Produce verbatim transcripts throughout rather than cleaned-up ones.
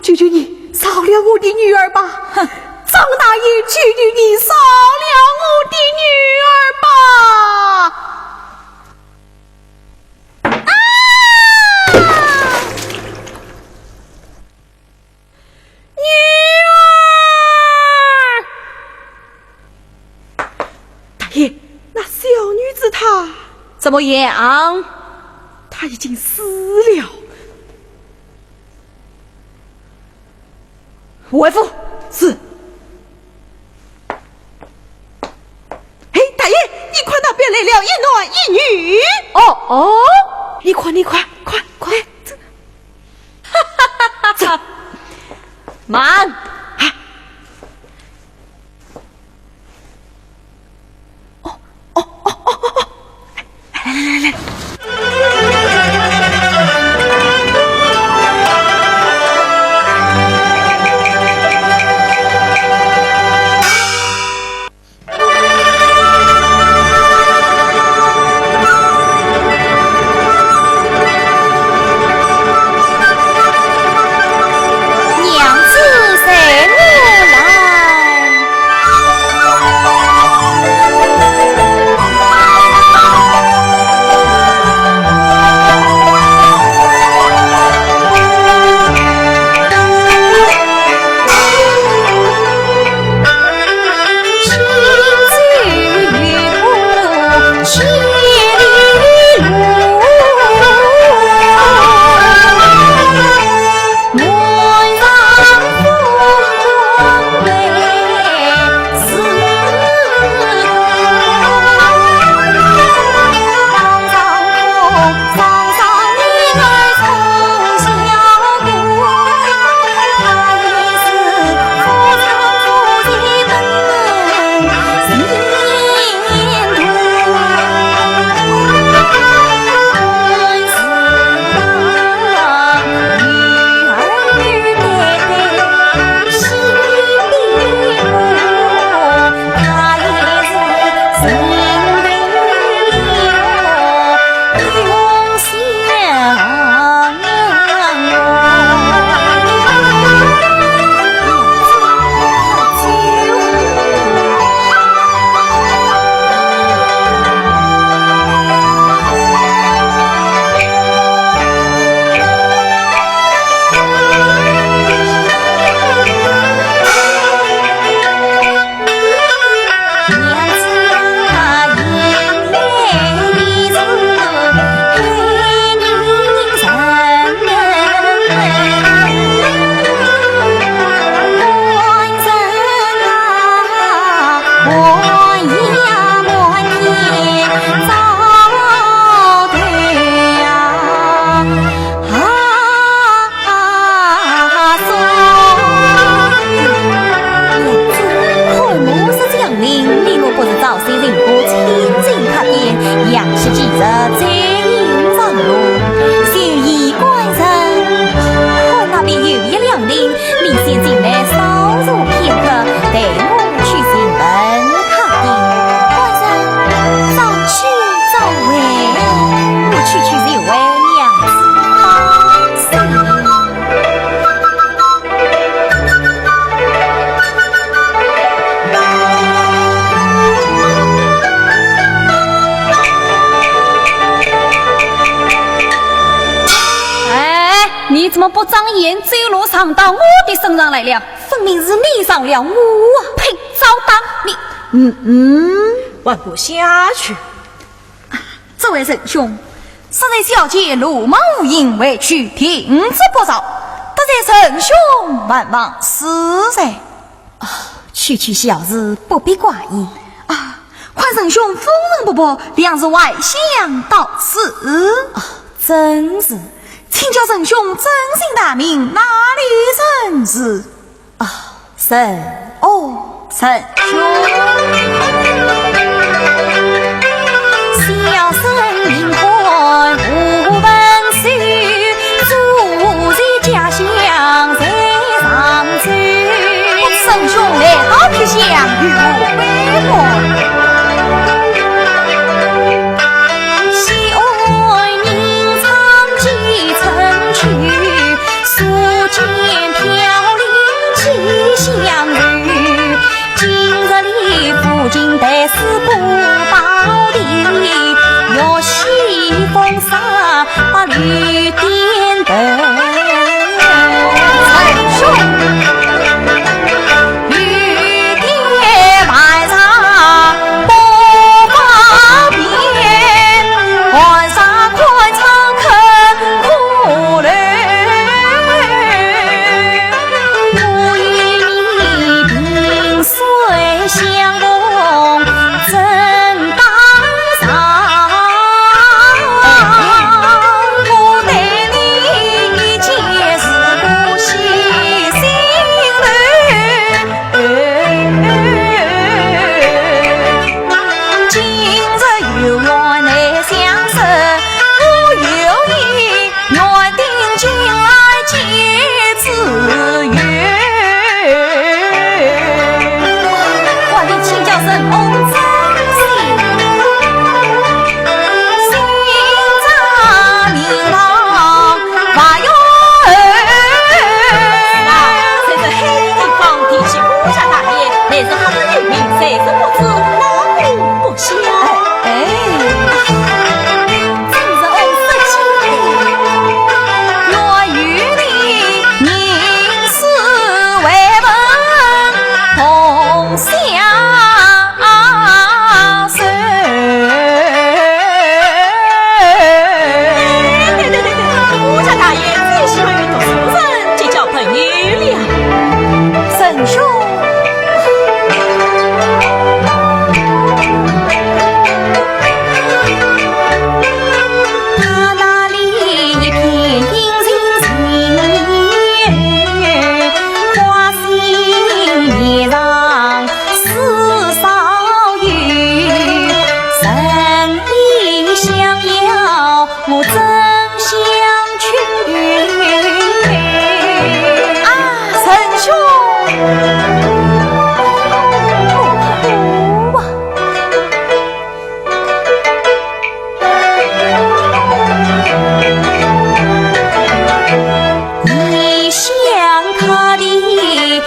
求求你饶了我的女儿吧！哼，张大爷，求求你饶了我的女儿吧！啊！女儿！大爷，那小女子她……怎么样？她已经死了。 回府。是。嘿，大爷，你看那边来了一男一女。哦，哦。你看，你看，快，快，这……哈哈哈哈！慢。啊。 哦，哦，哦，哦，哦，来，来，来，来。娘子随我来。 啊，娘子，看我是祥林，你我不是朝夕停步，亲近客店，阳气既热，醉饮长路，酒意官人。看那边有一凉亭，你先进来稍坐片刻，待我去寻门客店。官人，早去早回，我去去就回，娘子放心。 哎，你怎么不长眼，走路撞到我的身上来了？分明是你撞了我啊！呸，糟蹋你！嗯嗯，还不下去。 这位仁兄，实在小姐鲁莽无礼，为屈停职不饶，得罪仁兄万万恕罪。啊，区区小事，不必挂意。啊，看仁兄风尘仆仆，谅是外乡到此。啊，正是。请教仁兄尊姓大名，哪里人氏？ 啊，仁……哦，仁兄。小生名唤吴文秀，祖籍家乡在常州。仁兄来到别乡，有何贵干？兄。他那里一片阴晴晴，花心年上似少有，人影相邀 我怎相去？啊，沈兄！你想他的影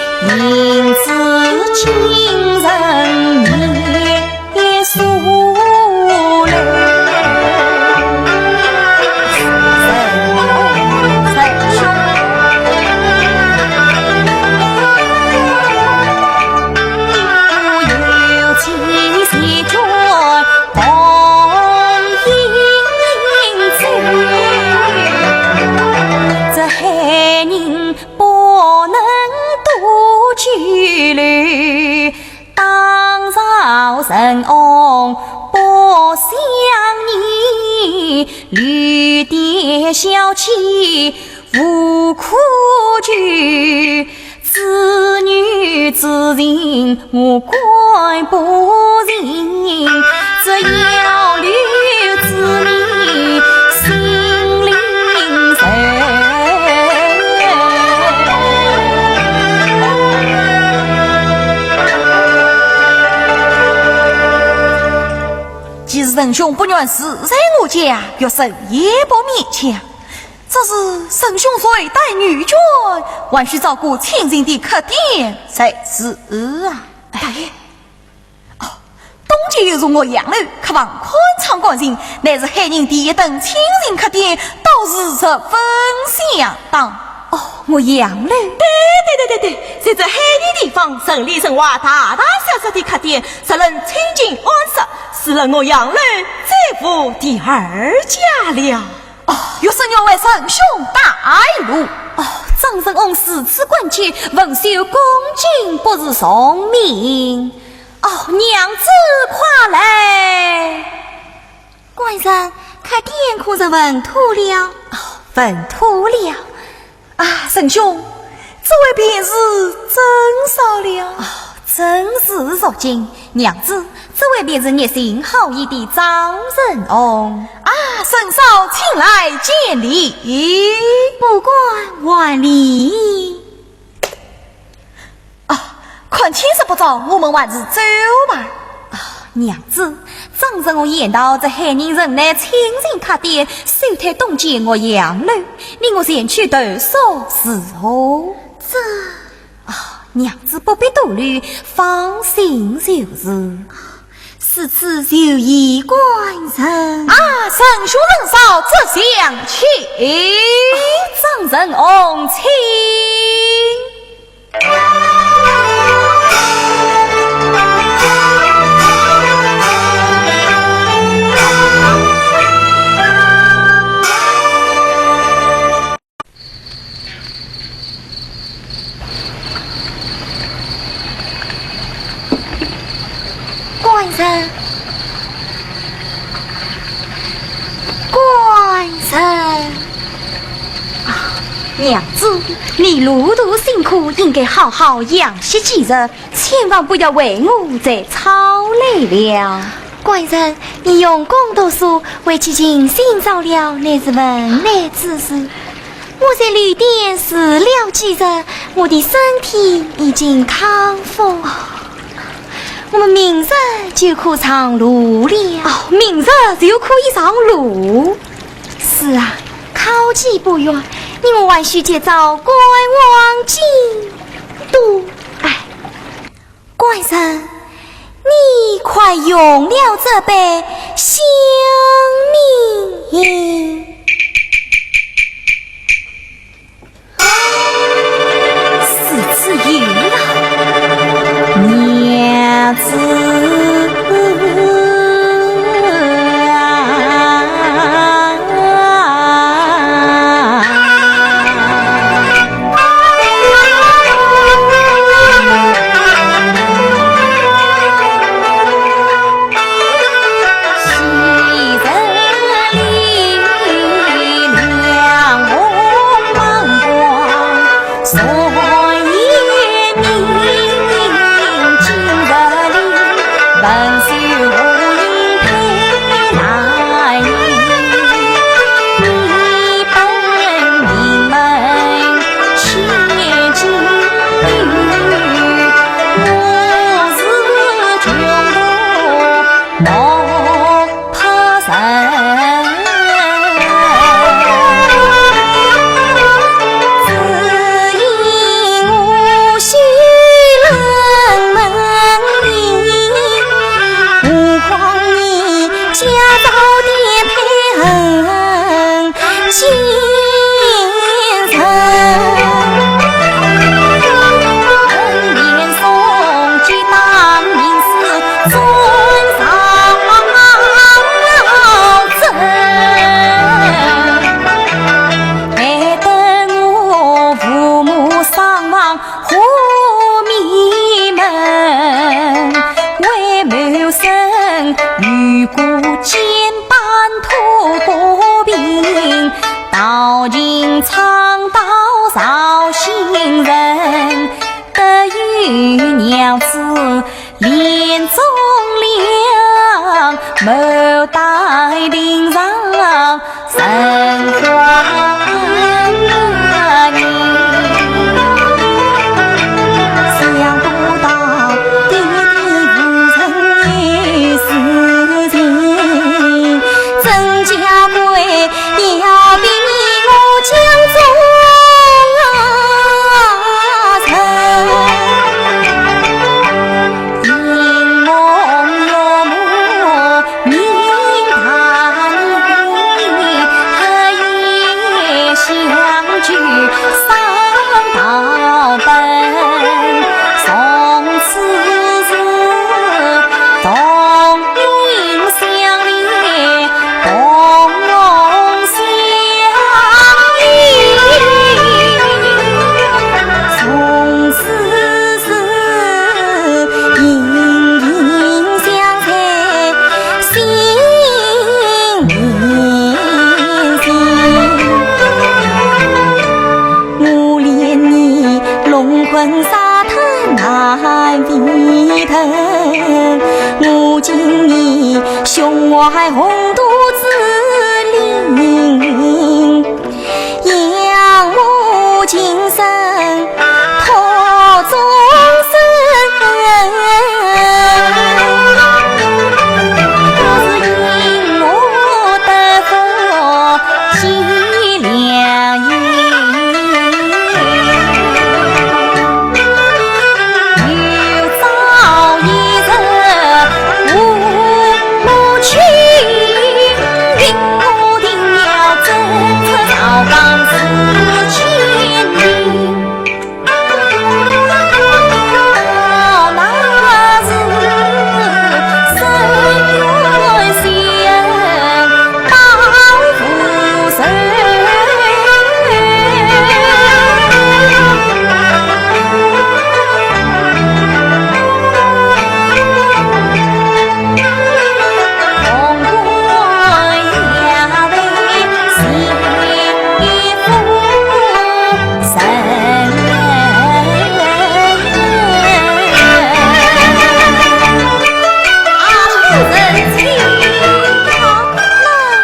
子，今人面。 这海人不能多久留。 当朝陈翁不相依，绿钿小妾无可求。子女之情我管不尽，只要留子女心灵存。 既是沈兄不愿住在我家，玉生也不勉强。只是沈兄虽带女眷，还需照顾亲情的客店才是啊。大爷，哦，东街有座岳阳楼，客房宽敞干净，乃是海宁第一等亲情客店，倒是十分相当。 哦，岳阳楼。对对对对对，在这海宁地方，城里城外大大小小的客店，只论清静安适，除了岳阳楼，再无第二家了。哦，玉生愿为沈兄带路。哦，张陈翁如此关切，文秀恭敬，不如从命。哦，娘子快来。 官人，客店可是稳妥了？哦，稳妥了。啊，沈兄，这位便是曾嫂了。哦，正是如今，娘子，这位便是热心好意的张陈翁。啊，沈嫂，请来见礼。不敢还礼。 啊，看天色不早，我们还是走吧。啊，娘子，张陈翁言道，这海宁城内亲情客店，首推东街岳阳楼，你我前去投宿如何？这……啊，娘子不必多虑，放心就是。 如此就依官人。啊，沈兄沈嫂，这厢请。啊，张陈翁请。官人，官人。啊，娘子，你路途辛苦，应该好好养息几日，千万不要为我再操劳了。官人，你用功读书，为其情心着了，乃是问来之事。 我在旅店住了几日，我的身体已经康复。我们明日就可上路了。哦，明日就可以上路？是啊，考期不远，你我还需接早赶往京都。哎， 官人，你快用了这杯香茗。如此一来，娘子。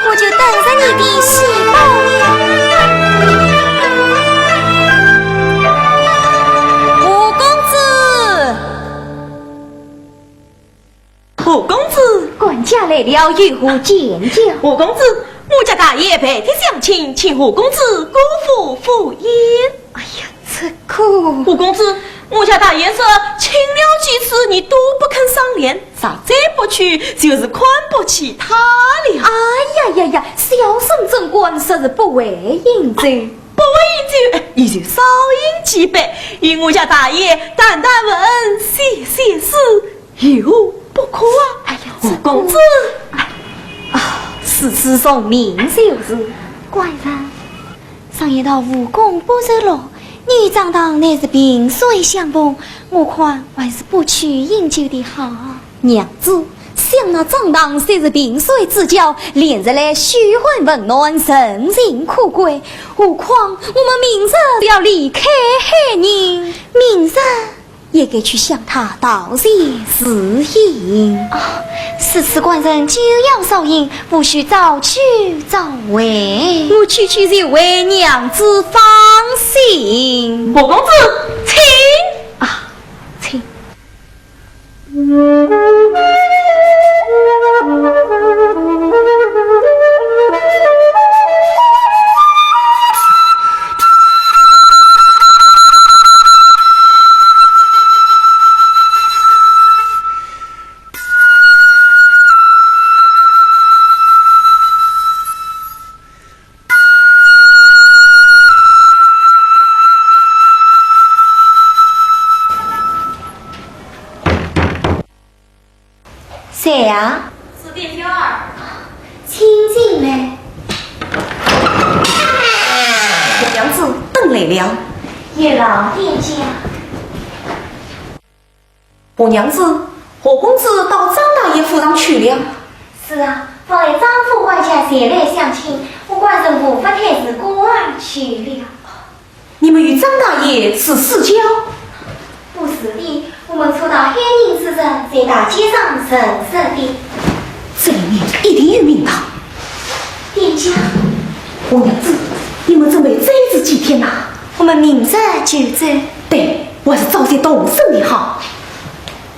我就等着你的喜报呀。吴公子，吴公子，管家来了，有何见教？吴公子，我家大爷办的相亲，请吴公子过府赴宴。哎呀，这个……吴公子，我家大爷说，请了几次你都不肯赏脸， 实在不去，就是看不起他了。哎呀呀呀，小生怎敢说是不会饮酒？不会饮酒，你就少饮几杯，与我家大爷谈谈文，叙叙事，有不可啊？哎呀，这个……吴公子。啊，事事从明就是。官人，常言道无功不受禄，你张堂乃是萍水相逢，我看还是不去饮酒的好。 娘子，想那张堂虽是萍水之交，连日来嘘寒问暖，人情可贵，何况我们明日要离开海宁。明日？也该去向他道谢辞行。哦，如此官人就要送行，不须早去早回。我去去就回，娘子放心。何公子，请。啊，请。 谁呀？是店小二。请进来。我娘子等来了。有劳店家。我娘子，何公子到张大爷府上去了。是啊，方才张副官家前来相请，我官人无法推辞，故而去了。 你们与张大爷是私交？不是的，我们初到海宁之时，在大街上认识的。这里面一定有名堂。店家。我娘子，你们准备再住几天呐？我们明日就走。对，我是早些动身的好。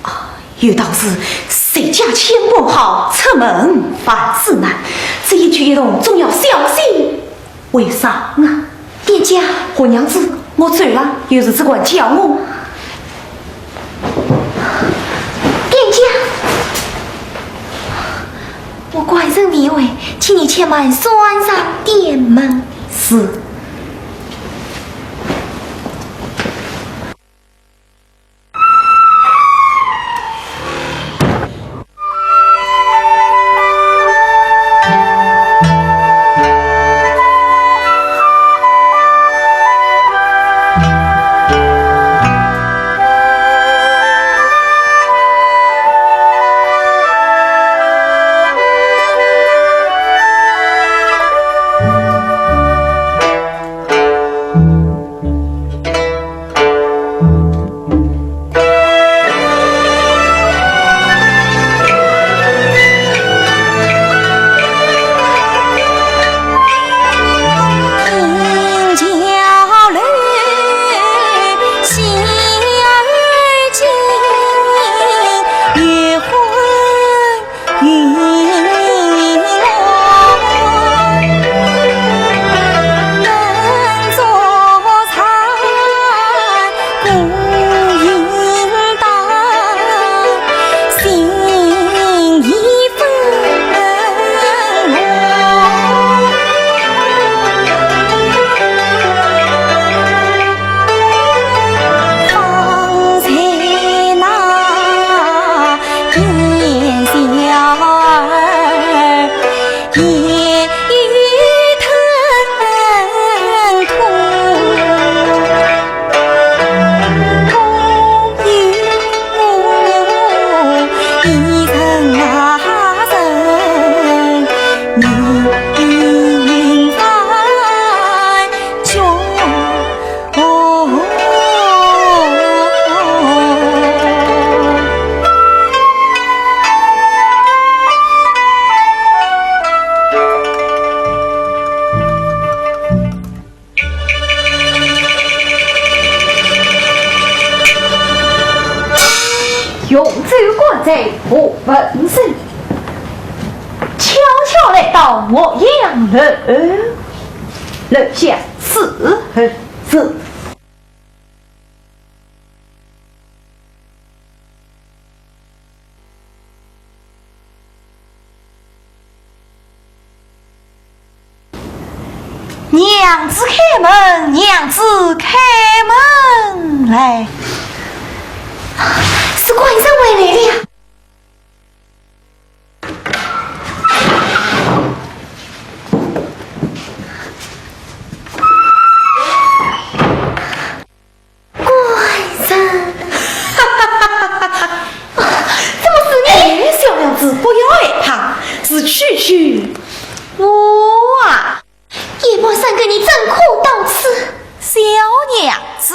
啊，有道是，谁家千般好，出门万事难。这一举一动总要小心。 为啥啊？店家。我娘子，我走了，有事只管叫我。店家，我官人未回，请你且慢转上店门。是。 永州官人何文生，悄悄来到洛阳楼，楼下伺候着。 娘子开门，娘子开门来。是官人回来了呀。 官人。怎么是你？哎，小娘子，不要害怕，是区区我啊。夜半三更，你怎可到此？小娘子。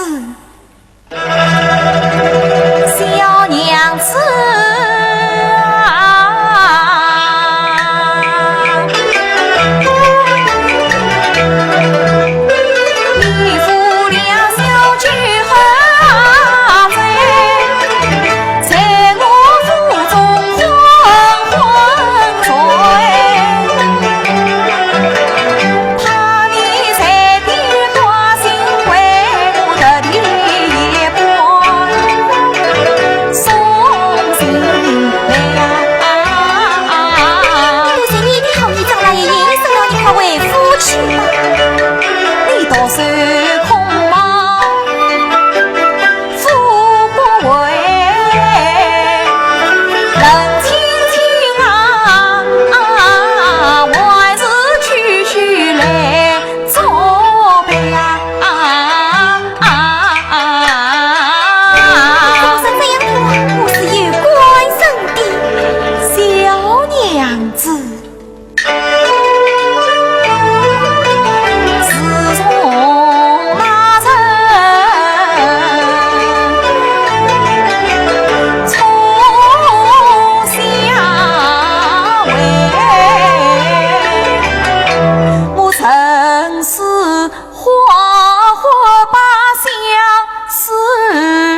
你的好意，张大爷，应承了，你快回府去吧。啊，啊，啊，啊，啊，啊。怎么是这样的话？我是有官人的。小娘子，自从那日从下回，我真是 花花把相思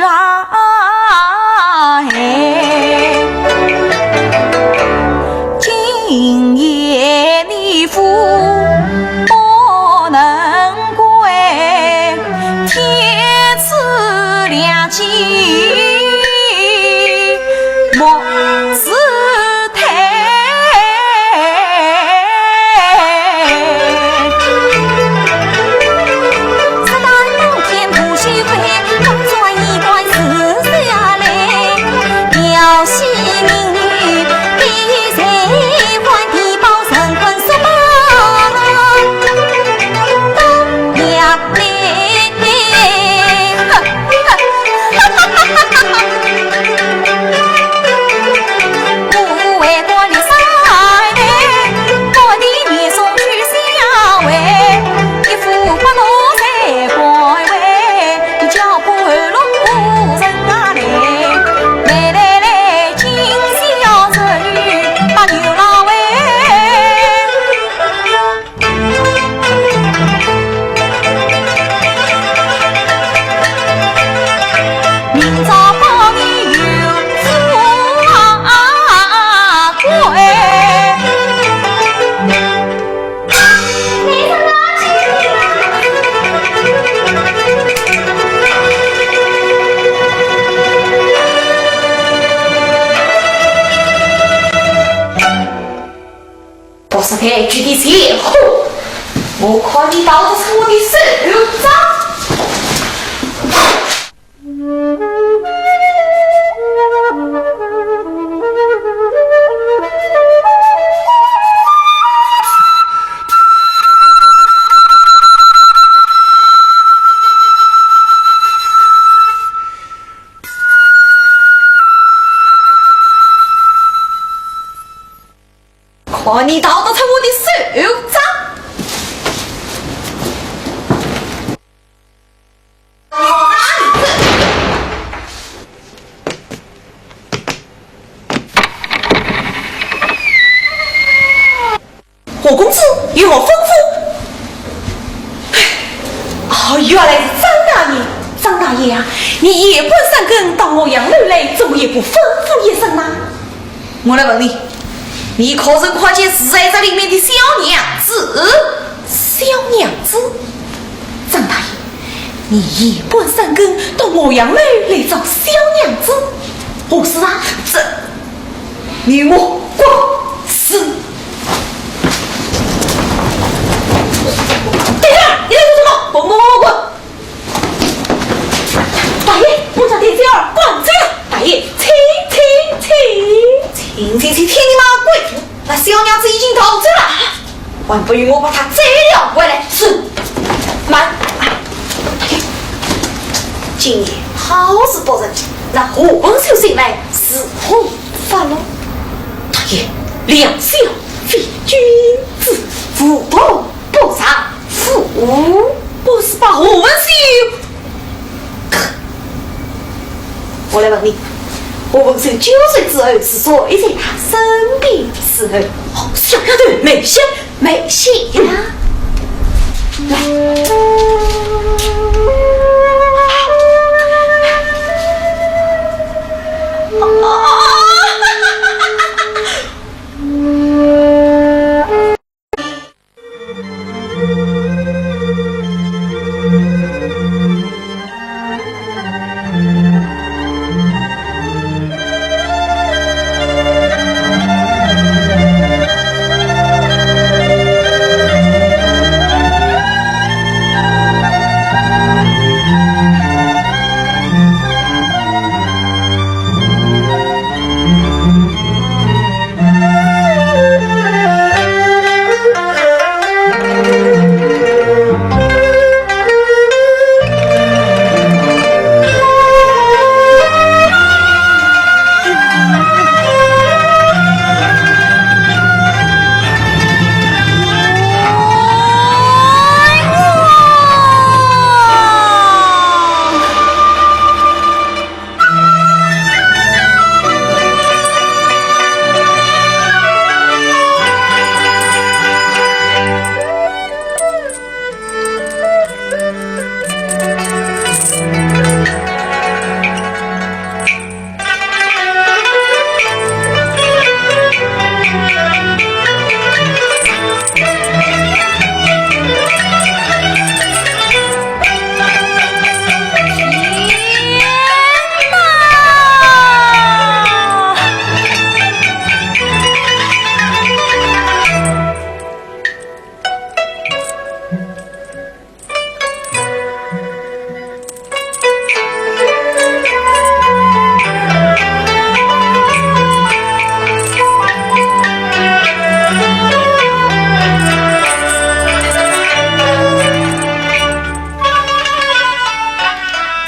啊，嘿。今夜你夫不能归，天赐良机莫自 不识抬举的贱货，我看你逃得出我的手掌。看你逃得出我的手掌！何公子有何吩咐？哎，哦，原来是张大爷。张大爷啊，你夜半三更到洛阳楼来，怎么也不吩咐一声呢？ 我来问你，你可曾看见住在这里面的小娘子？小娘子？张大爷，你夜半三更到洛阳楼来找小娘子，何事啊？这，你我滚！是。等一下，你来做什么？滚滚滚滚滚！ 大爷，我家的小二赶走了。大爷，请，请，请。请，请，请，听你妈鬼话！那小娘子已经逃走了，还不与我把她追了回来。是。慢。今夜好事不成，那何文秀醒来如何发落？大爷，良孝非君子，无毒 不丈夫。不是把何文秀？我来问你，我们是九岁之后，是说一在他身边的时候。哦，小丫头，慢些，慢些呀。来。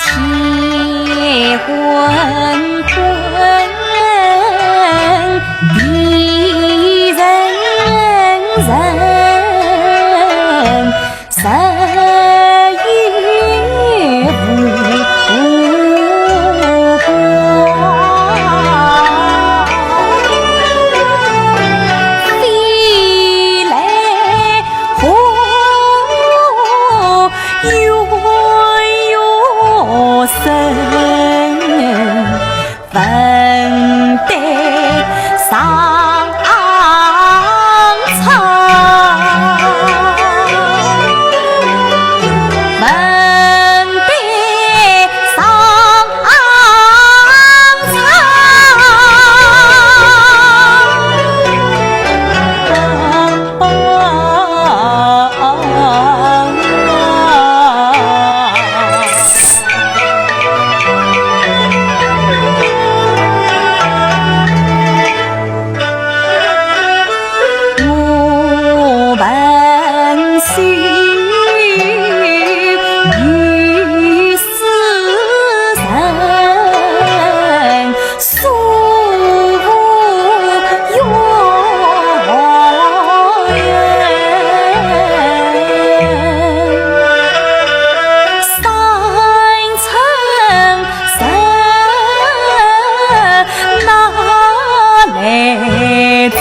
天昏昏，地沉沉，日月无光。飞来 何月月升，问对上苍。问对 上苍。我问心有 思人，诉无缘。三春人哪来争？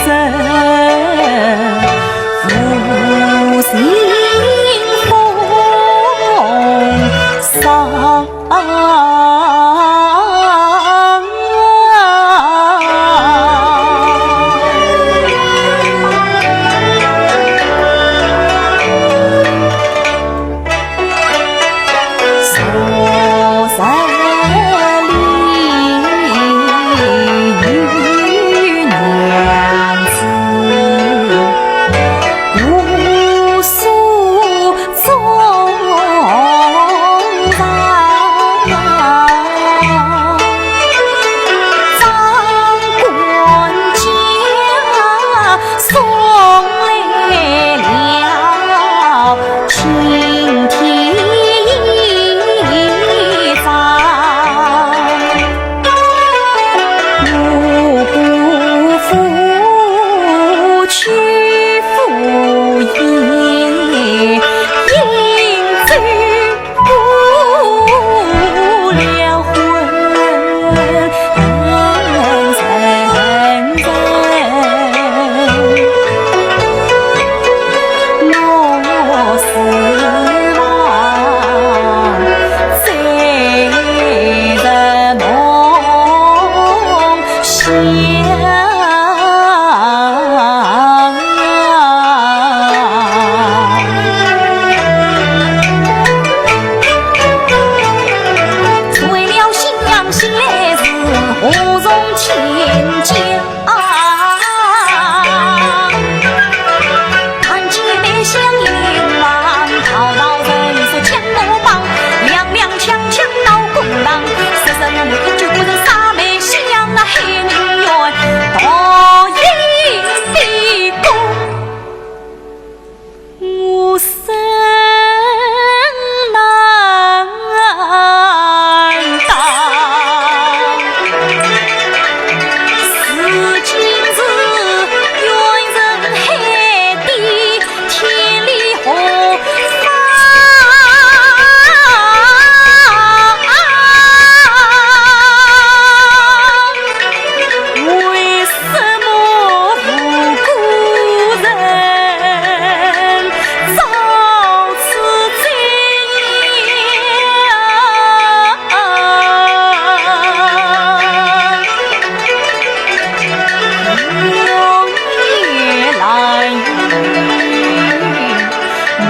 无情风霜。我从天降，看见梅香迎郎，道道人说将我绑，踉踉跄跄到公堂，说什么我可救不成啥梅香，那海宁县大营的官。 我身难当，如今是冤沉海底，天理何方？ 为什么无辜人遭此罪呀？我也难 难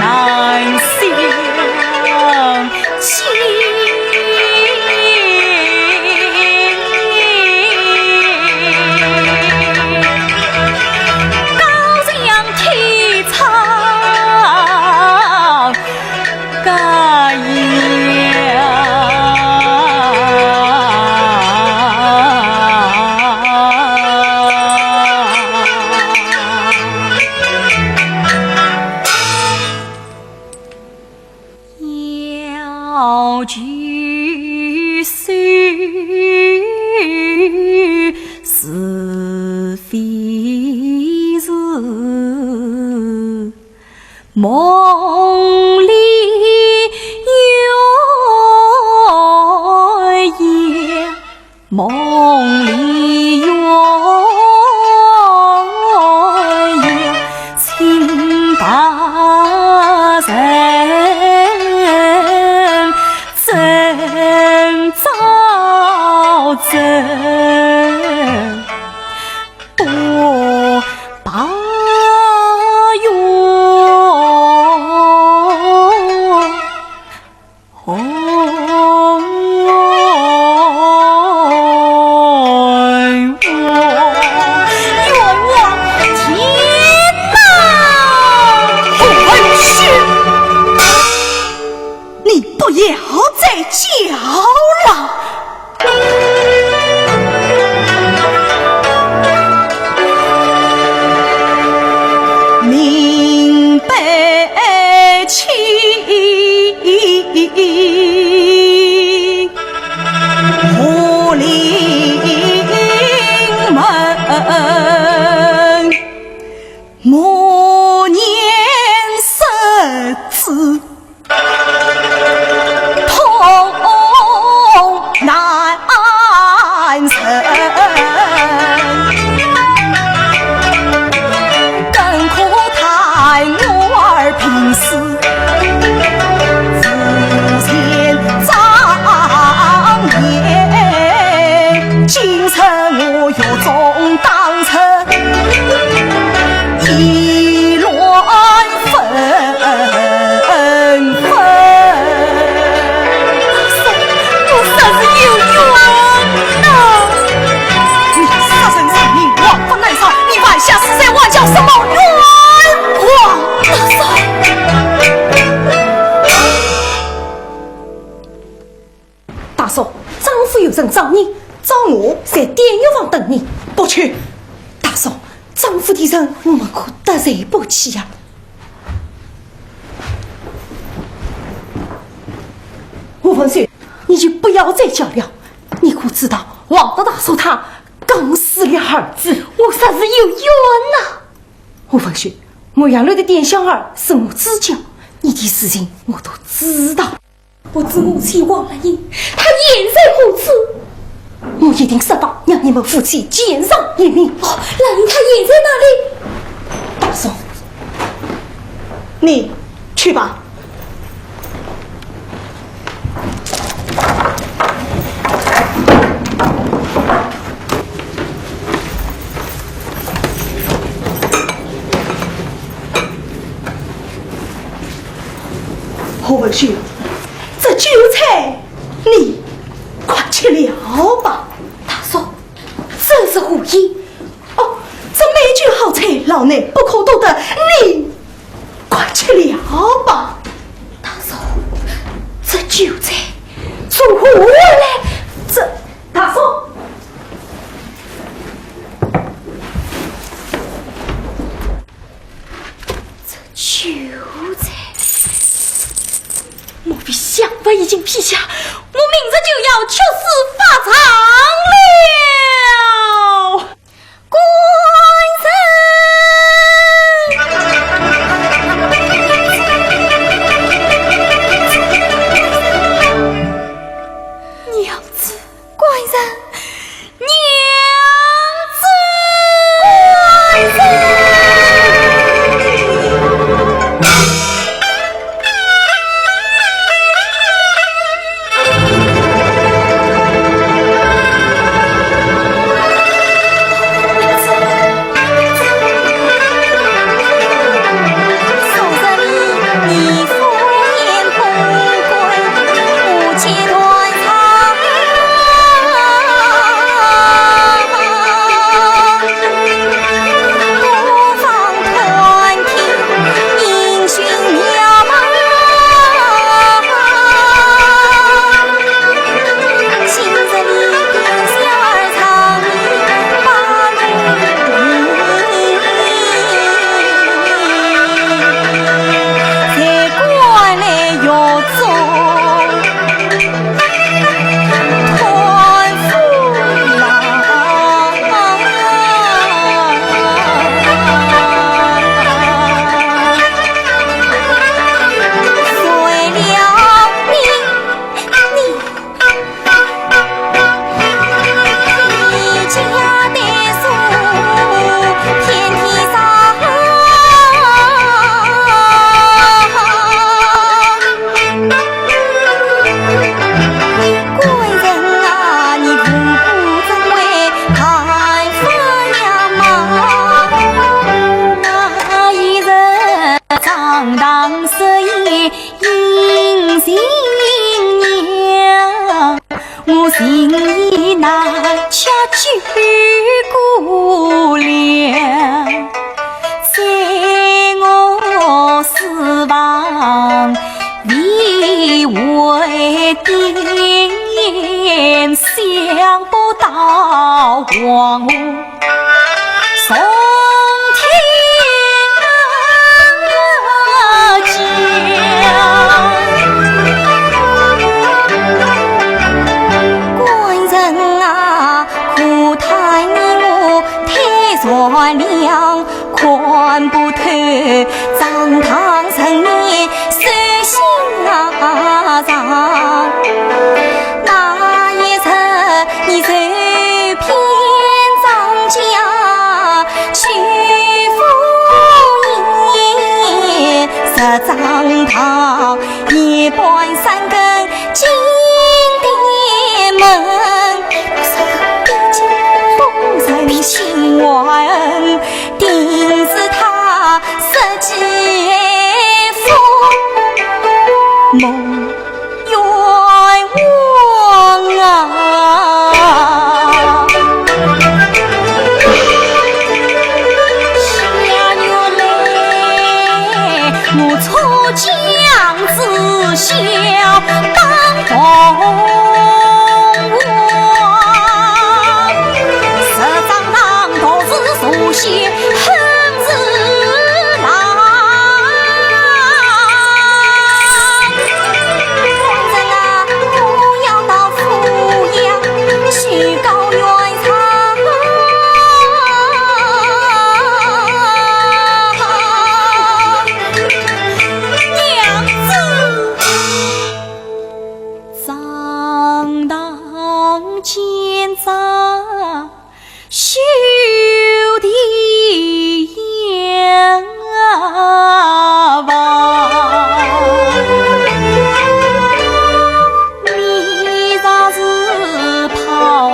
相信。高墙天草高呀。 要举手是非是，梦里月夜。 梦里月夜，请大人怎招怎不罢哟。 哦，冤枉！天哪！胡文旭，你不要再叫了。 明白清，武林门，默念十字。 痛难忍，更可叹我儿平时自寻障眼，今日我狱中当 已乱纷纷。我实是有冤呐！你杀人偿命，祸不单生，你犯下死罪，还叫什么冤枉？大嫂。 大嫂，丈夫有人找你，找我在典狱房等你。不去。大嫂，丈夫的人我们可得罪不起呀。吴文秀，你就不要再叫了。你可知道王大大说他刚死了儿子？我实是有冤呐。吴文秀，牧羊楼的店小二是我知交，你的事情我都知道。 不知母亲王兰英，她现在何处？我一定设法让你们夫妻见上一面。哦，兰英她现在哪里？大嫂，你去吧。何文秀， 这酒菜你快吃了吧。大嫂，内不可多得，你快去了吧。大叔，这酒菜从何而来？这，大叔，这酒菜，莫非相府已经批下，我明日就要出师发丧了？ 官人！娘子！官人！娘子！官人！ 官人啊，可叹你我太善良，看不透，张唐人面手心啊长。那一日你受骗张家，去赴宴，十张堂，夜半三更 进店门，不忍心怀恨，定是他设计封，蒙冤枉啊！下月来，我出将 子孝当凤凰，十张堂独自受些恨是郎。官人啊，我要到府衙去告冤 娘子，张唐奸贼休提言吧。 你若是抛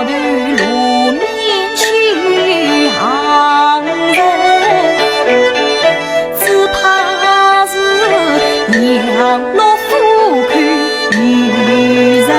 头露面去行人，只怕是羊落虎口遇人。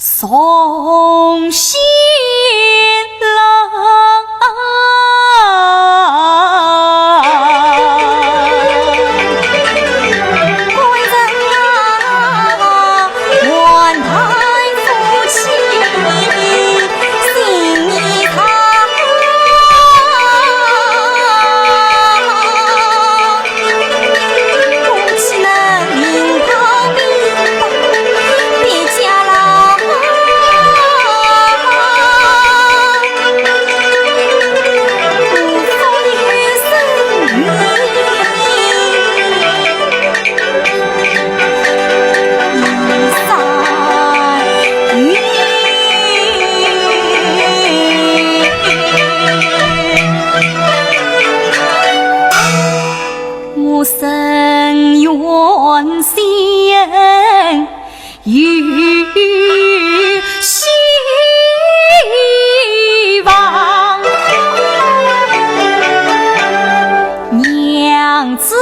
送新郎。官人啊，换太夫妻，新年好。我深愿仙有希望，娘子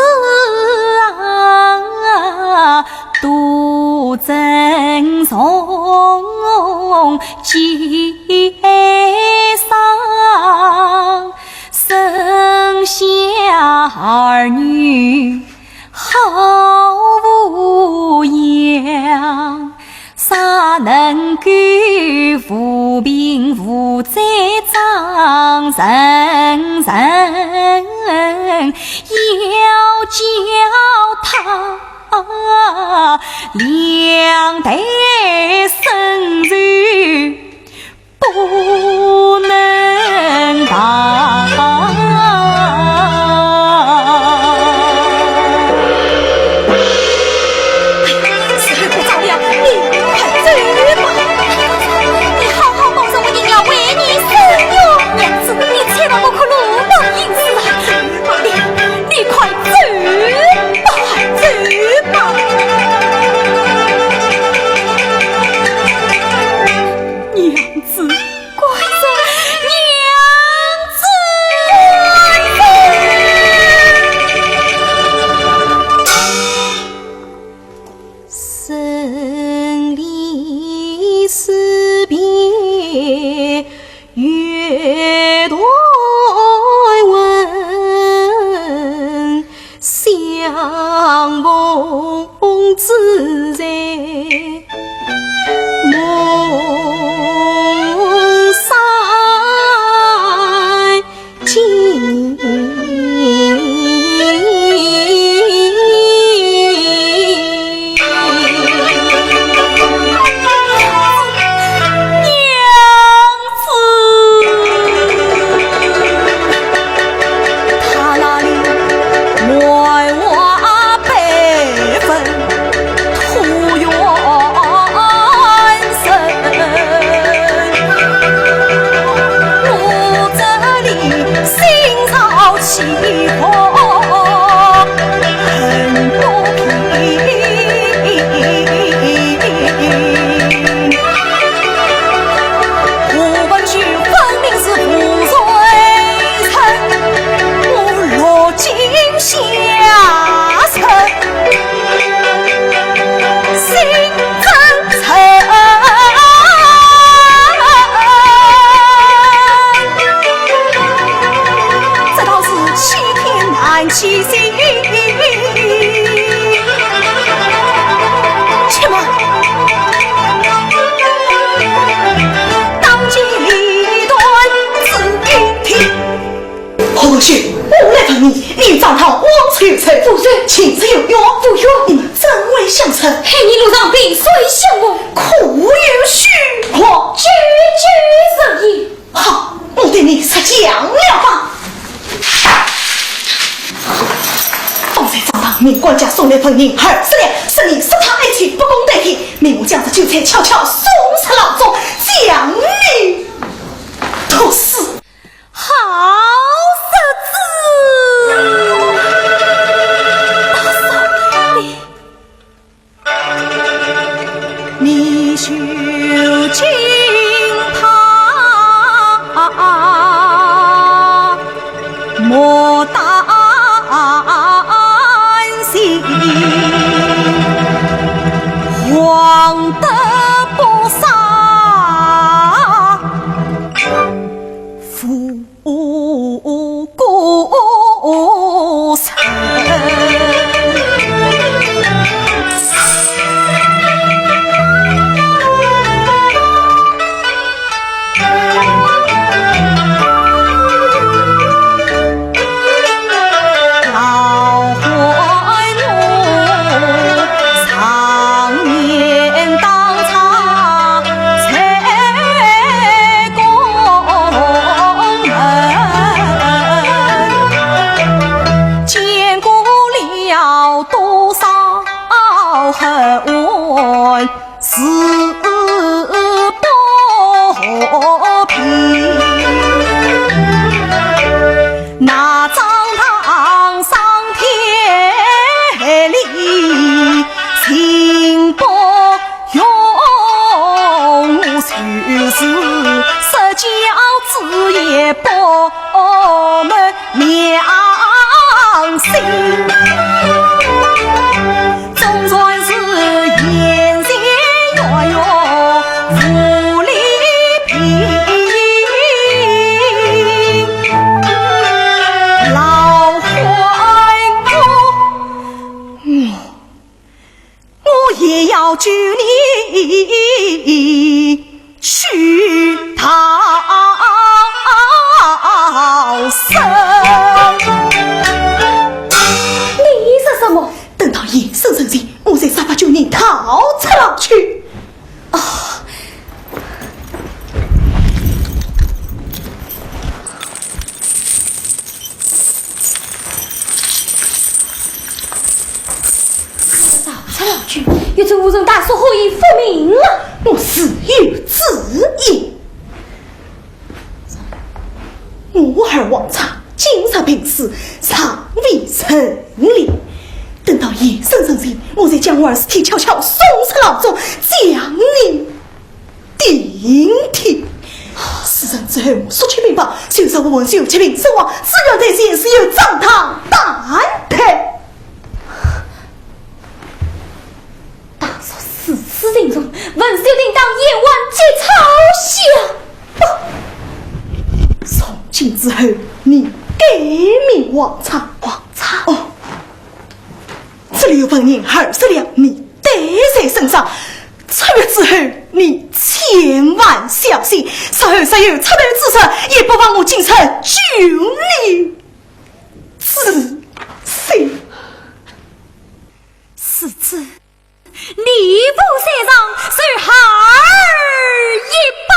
啊，多珍重。 结上生下儿女好抚养，啥能够抚贫抚災长成人，要叫他两代深仇 不能忘。时候不早了，你快走吧。你好好保重，我定要为你伸冤。娘子，你千万不可落到阴司啊！你，你快走吧，走吧。 娘子，官人，娘子，官人。生离死别月断魂， 相逢之日梦三更。 娘子，他那里外患百分，徒怨深，我这里心潮起伏。 恨不平。我本就分明是无罪人，我落井下石，心真诚。这倒是欺天难欺心。 且慢，当机立断，只听天。何秀，我来问你，你张汤王仇仇，夫人，情深有冤，无冤，你们怎会相争？黑泥路上萍水相逢，可有虚妄？句句如意。 好，我对你实讲了吧。方才张汤命管家送来纹银二十两，说你杀他爱妻不共戴天，命我将这酒菜悄悄送出牢中，将你毒死。好日子！大嫂，你 你休惊怕，莫担心，黄得不杀不平。那张堂上天理，情不容，就是说教子也不能 良心。总算是眼前月月无泪平，老还我，我也要救你 去逃生。你说什么？等到夜深人静，我再设法救你逃出牢去。啊！ 逃出牢去，又怎无从大叔何以复命了？我自有主意。我儿王昌今日病死，尚未成年，等到夜深人静，我再将我儿尸体悄悄送出牢中，将你 顶替。事成之后，速去禀报，休说我儿有疾病身亡，只要在前，自有正当担待。大叔如此慎重，文秀定当言外之意。不，从今之后，你改名王昌。王昌？哦，这里有纹银二十两，你带在身上。 出狱之后，你千万小心，日后若有出头之日，也不枉我今日救你之心。世子，你父在上，受孩儿一拜。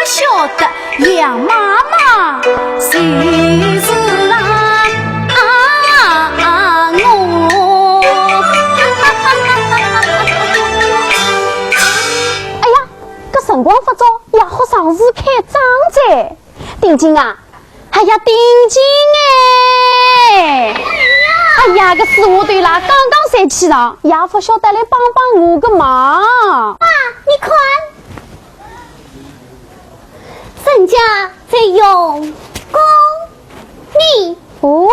晓得杨妈妈就是啊，啊，我。哎呀，搿辰光勿早，爷好上市开张哉。定金啊，哎呀，定金哎！哎呀，搿死丫头啦，刚刚才起床，也勿晓得来帮帮我个忙。啊，你看，人家在用功呢。哦？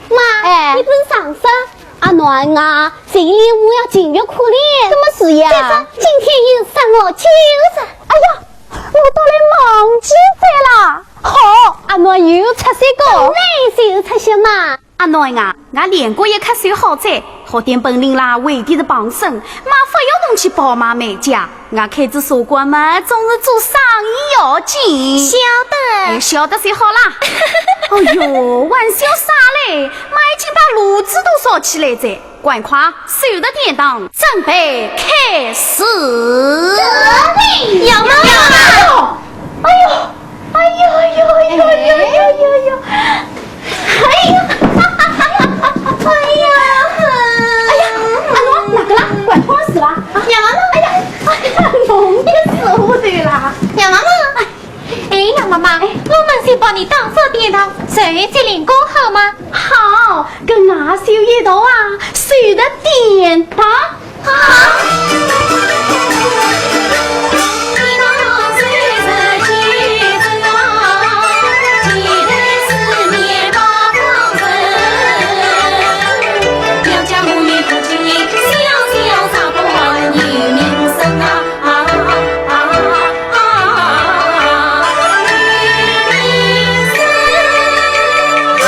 妈，哎。你不是上说阿囡啊，心里我要情愿可怜。什么事呀？再说今天又杀我舅子。哎呀，我倒来忘记哉啦。好，阿囡又出息个。本来就出息嘛。阿囡啊，俺练过一咳嗽好哉，学点本领啦，为的是傍身，妈勿要侬去跑马卖家。 俺开仔茶馆嘛，总是做生意要紧。晓得。哎，晓得就好啦。哎哟，还笑啥嘞？妈已经把炉子都烧起来哉，赶快收拾典当，准备开始。得嘞，杨妈妈。哎呦，哎呦，哎呦，哎呦，哎呦，哎呦，哎呦。 哎呀，哎呀，阿囡，哪个啦？赶快死啦！啊，杨妈妈，哎呀，哎呀，侬也死糊涂啦！杨妈妈，哎，哎，杨妈妈，哎，我们先帮你打扫典当，随后再练功好吗？好，跟俺修一道啊，修的典当。 好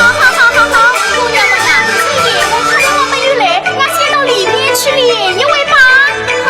好好好好，姑娘们呐，这演员今天还没有来，俺先到里面去练一会吧。好。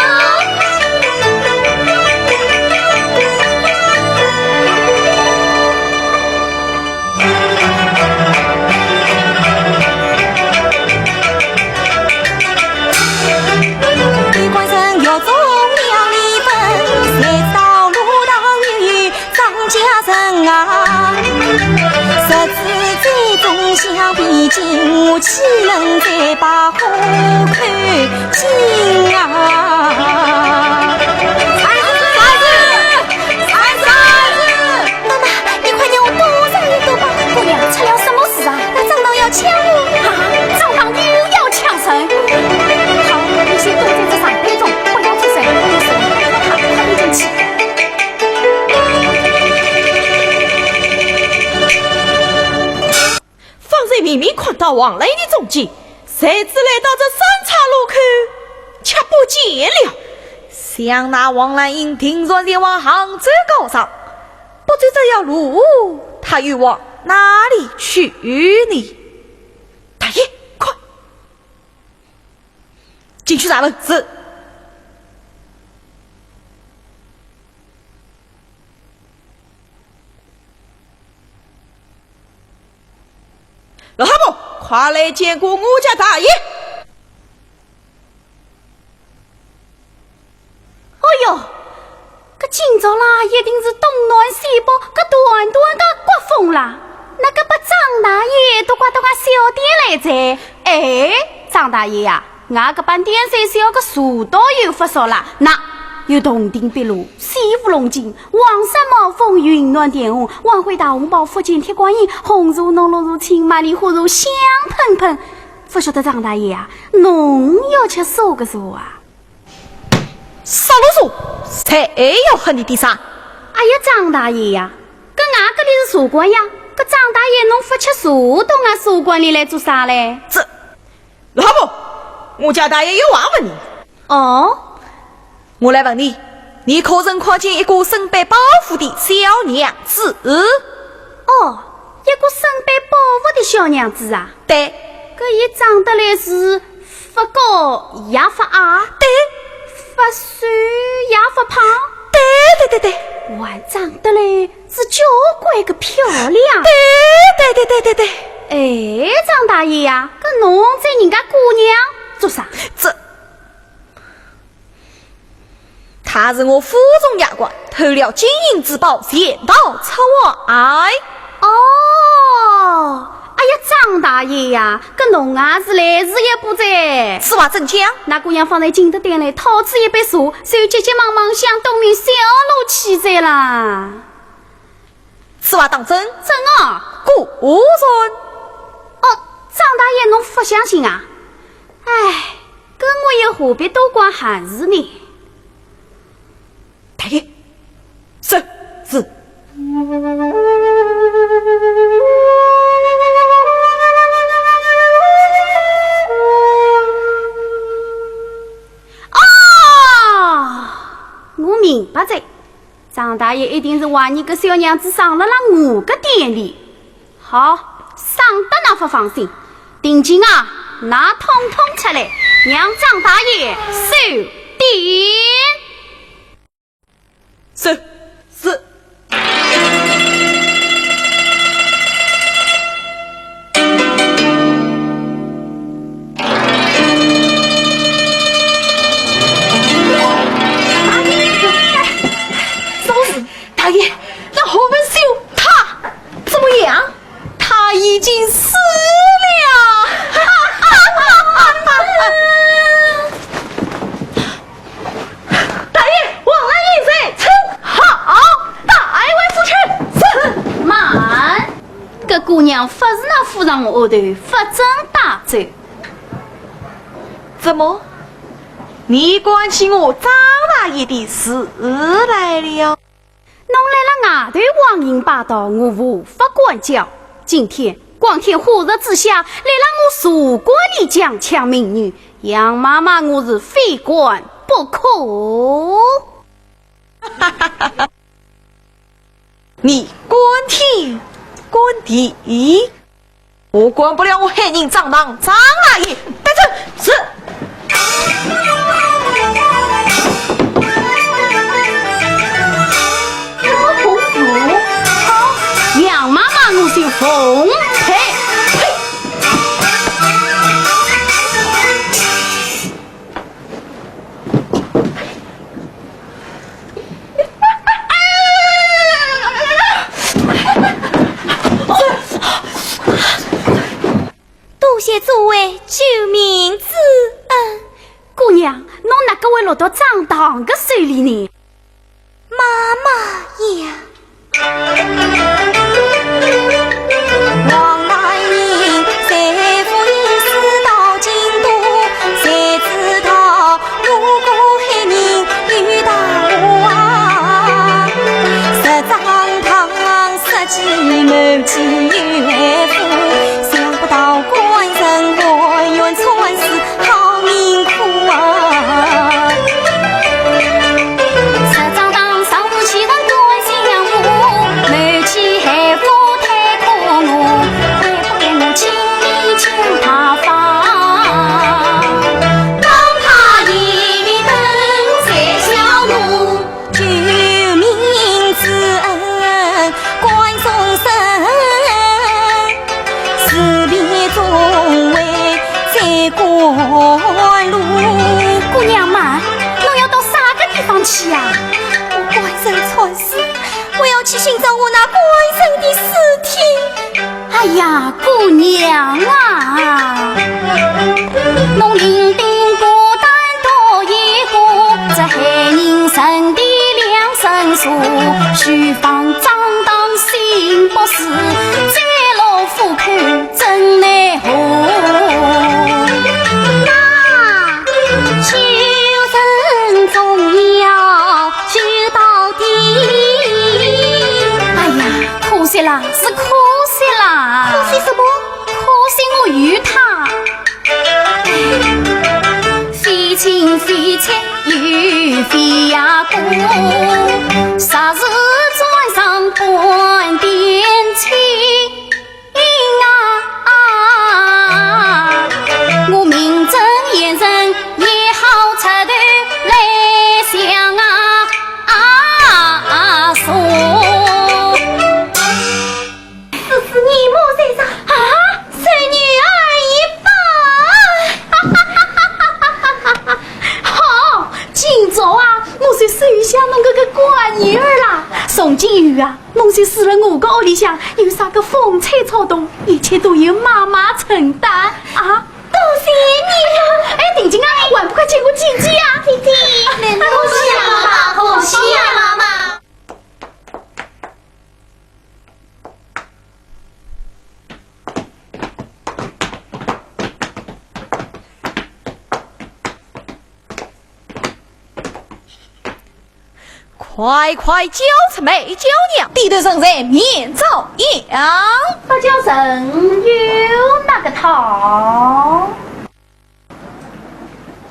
妈妈，你快让我多上一多吧。姑娘，出了什么事啊？那张当要抢我。啊，张当又要抢人。好，你先躲在这长被中，不要出声，我是不怕他们进去。 方才明明看到王兰英的踪迹，谁知来到这三岔路口，却不见了。想那王兰英定然前往杭州告状，不知这条路，她又往哪里去呢？大爷，快！进去查问。是。 老太婆，快来见过我家大爷。哦哟，搿今朝啦，一定是东南西北搿短短个刮风啦，哪个把张大爷都刮到俺小店来哉。哎，张大爷呀， 俺搿班店小小个茶道又发烧了，那有铜锭碧螺、西湖龙井、黄山毛峰、云南甜红、晚会大红袍、福建铁观音、红茶浓绿茶、青麻梨花茶，香喷喷。不晓得张大爷啊，侬要吃啥个茶啊？啥个茶？谁要喝你的茶？哎呀，张大爷呀，搿俺搿里是茶馆呀，搿张大爷侬不吃茶，到俺茶馆里来做啥嘞？这 老婆，我家大爷有话问你。哦？我来问你，你可曾看见一个身背包袱的小娘子？哦，一个身背包袱的小娘子啊？对。搿伊长得来是勿高也勿矮？对。勿瘦也勿胖？对，对，对，对。还长得来 是交关个漂亮。对，对，对，对，对，对。哎，张大爷呀，搿侬追人家姑娘做啥？这，他是我府中丫鬟，偷了金银珠宝，潜逃出外。哦，哎呀，张大爷呀，搿侬也是来事也不哉。此话怎讲？那姑娘方才进得店来，讨仔一杯茶，就急急忙忙向东面小路去哉啦。 此话当真？真啊。果然？哦，张大爷，侬勿相信啊？哎，搿我又何必多管闲事呢？大爷，是，是。哦，我明白哉。 张大爷一定是怀疑搿小娘子藏辣辣我个店里。好，省得㑚勿放心。定金啊，㑚统统出来，让张大爷收店。是，是。 大爷，啥事？大爷，那何文秀他怎么样？他已经死了。大爷，王大爷在。好，带回府去。是。慢，搿姑娘勿是㑚府上丫头，勿准带走。 怎么？你管起我张大爷的事来了？侬来了外头横行霸道，我无法管教。今天光天化日之下，来了我茶馆里强抢民女，杨妈妈我是非管不可。你管天管地， 我管不了，我喊人张望张大爷，带走。是。什么公主？好，杨妈妈我就奉陪。呸！ 多谢诸位救命之恩。姑娘，侬哪个会落到张唐个手里呢？妈妈呀！ 姑娘嘛，侬要到啥个地方去呀？我官人参事，我要去寻找我那官人的尸体。 哎呀，姑娘啊！哎呀，可惜啦，是可惜啦。可惜什么？可惜我有他。是，是你莫再说。啊，受女儿一拜。好，今朝啊，我就收女儿啦，从今以后啊，侬就住辣我个屋里向，有啥个风吹草动，一切都由妈妈承担啊。多谢你呀！哎，婷婷啊，还不快见过姐姐啊？姐姐，多谢妈妈，多谢妈妈。 快快叫出梅娇娘，低头顺在面朝阳。不叫人有那个套。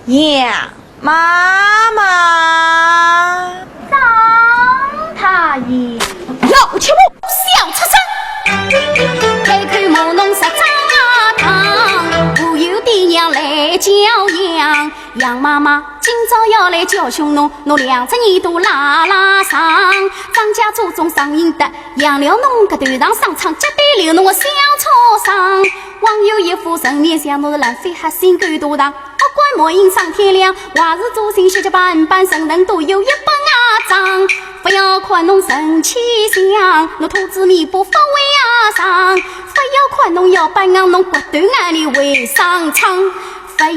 杨妈妈。张太医。要吃不想出声。开口骂侬十张啊堂，无有爹娘来教养。 杨妈妈今朝要来教训侬，侬两只耳朵拉拉长。张家祖宗上应得，养了侬个头上生疮，脚底留侬个小挫伤。枉有一副人面像，侬是烂肺黑心狗大堂，恶贯满盈上天良，坏事做尽血迹斑斑，人人都有一本啊账。不要看侬神气相，侬兔子尾巴不会啊长，不要看侬要板硬，侬骨头眼里会生疮。 不要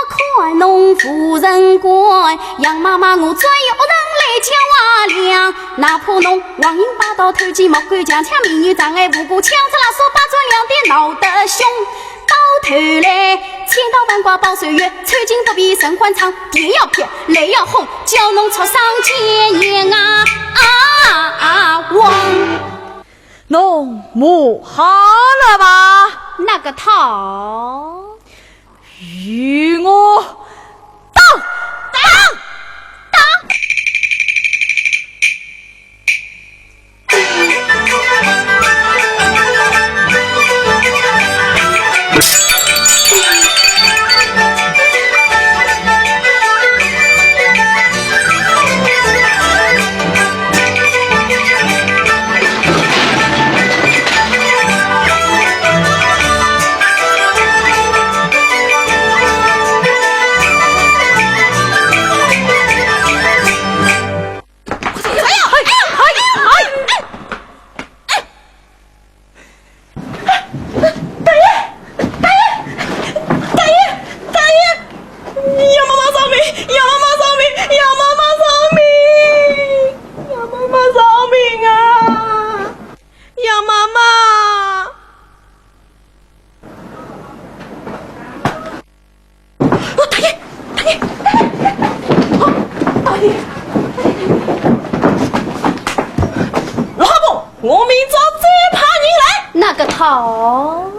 看侬无人管，杨妈妈我专有恶人来叫啊量。哪怕侬横行霸道、偷鸡摸狗、强抢民女、障碍无辜、抢出垃圾、霸占良田、闹得凶，到头来千刀万剐报仇月，抽筋不必神官唱，电要劈，雷要轰，叫侬畜生见阎啊啊啊王！侬骂好了吧？那个套。 与我打！打！打！哎呀，哎呀，哎呀，哎呀，哎呀！ 大爷，大爷，大爷，大爷！杨妈妈饶命！杨妈妈饶命！杨妈妈饶命！杨妈妈饶命啊！杨妈妈！哦，大爷，大爷，大爷！哦，大爷，大爷！老伯，我明朝再派人来。那个套。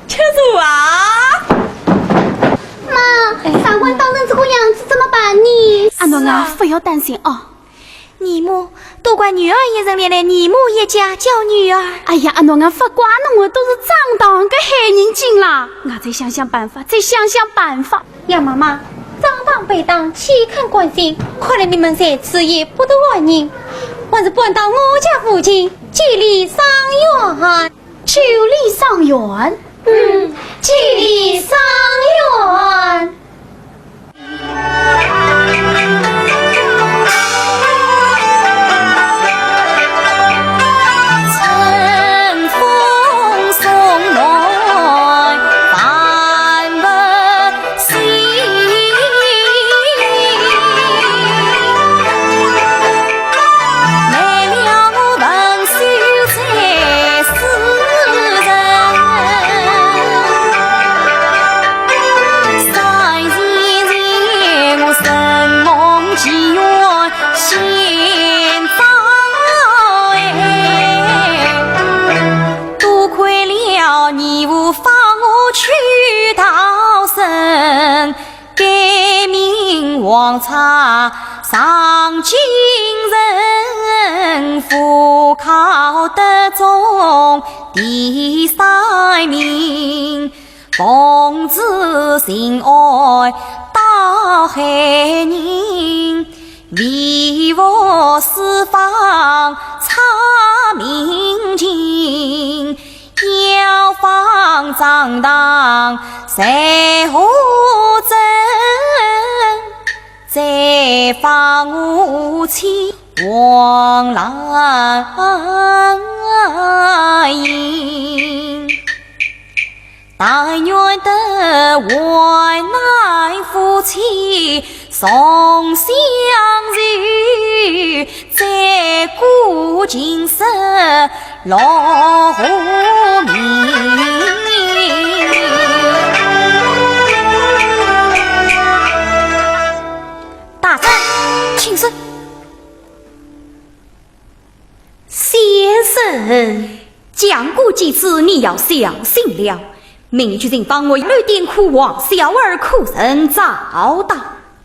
吃醋啊？妈，长官打成这个样子怎么办呢？阿囡啊，不要担心哦。姨母，都怪女儿一人连累姨母一家，叫女儿。哎呀，阿囡啊，不怪侬啊，都是张唐个害人精啦。我再想想办法，再想想办法。杨妈妈，张唐被打，岂肯甘心？看来你们在此也不得安宁，还是搬到我家附近，建立丧院。 建立丧院？嗯，建立丧院。多亏了义父放我去逃生，改名黄差上京城，赴考得中第三名。奉旨巡按打害人， 为父私访查民情，要访张唐在何镇，再访母亲。王郎英，但愿得还阋夫妻，重相聚，再过今生 乐无名。大胆，请说。先生，讲过几次，你要小心了。明日去寻访我一路点苦，王小二可曾找到？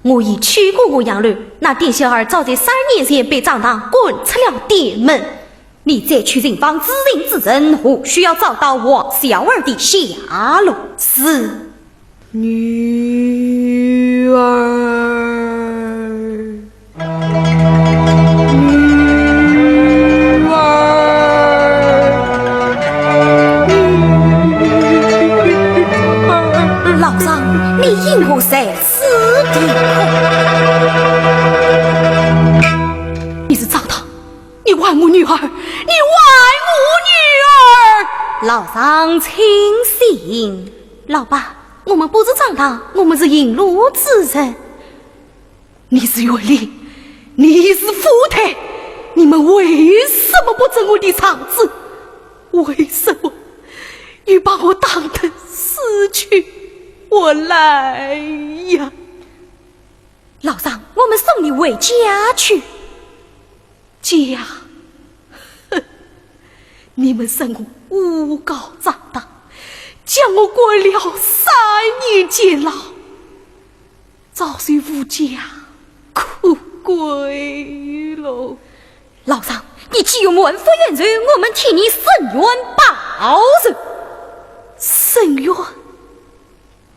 我已去过河阳路，那店小二早在三年前被张堂赶出了店门。 你再去寻访知情之人，或许要找到王小二的下落。是。女儿，女儿，女儿。老丈，你因何在此地哭？你是张堂， 你还我女儿，你还我女儿！老丈请醒。老伯，我们不是张堂，我们是引路之人。你是县令，你是府台，你们为什么不准我的状子？为什么又把我打得死去活来呀？老丈，我们送你回家去。 家？哼，你们说我诬告张堂，将我关了三年监牢，早就无家可归喽。老丈，你既有满腹冤仇，我们替你伸冤报仇。伸冤？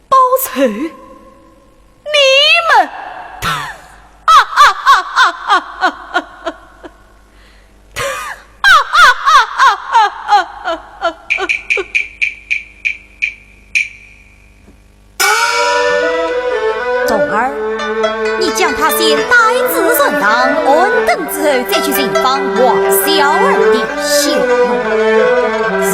报仇？你们！童儿，你将他先带至船上，安顿之后再去寻访王小二的下落。是。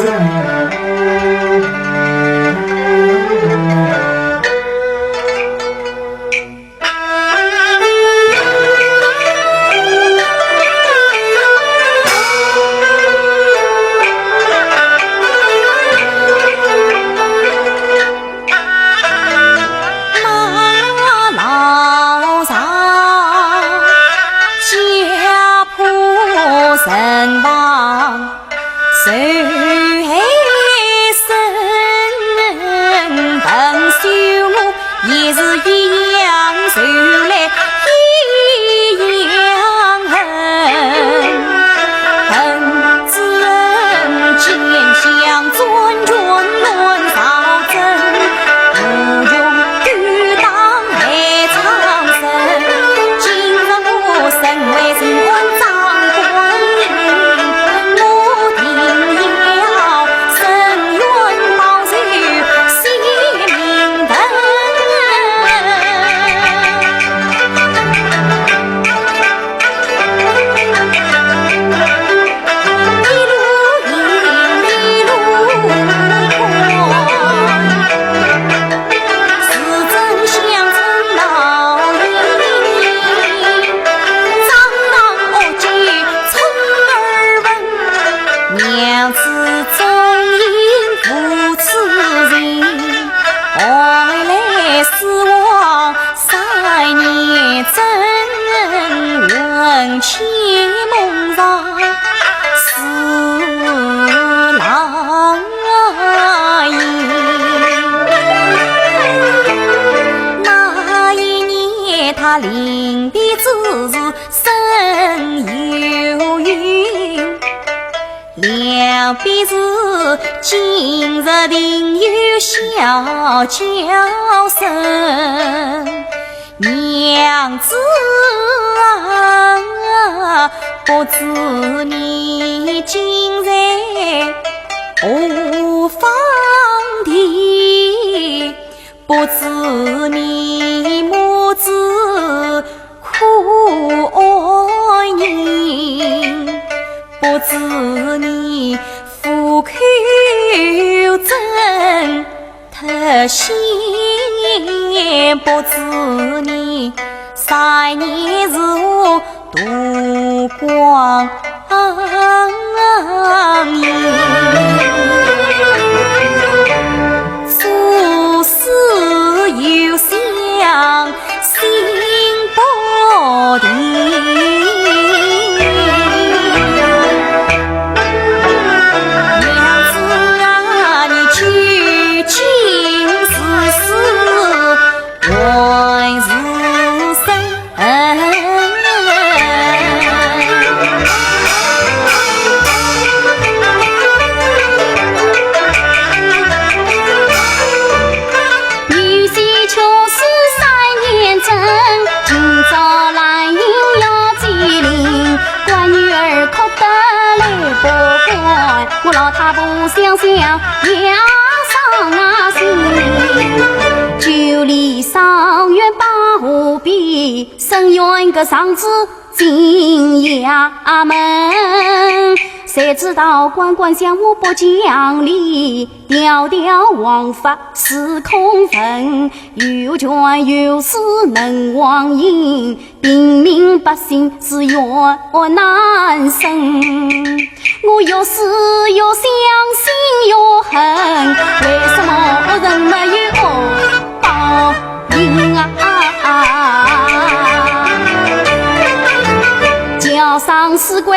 年是度光年，做事又想心不定。娘子啊，你究竟是死 还是生。女婿穷死三年真，今朝兰英要祭灵，乖女儿哭得来不敢，我老太婆想想也伤心。九里 状元把我比，生员个状子进衙门。谁知道官官相护不讲理，条条王法是空坟，有权有势能横行，平民百姓是冤难伸。 我越思越想心越恨，为什么人没有报应啊？叫声四界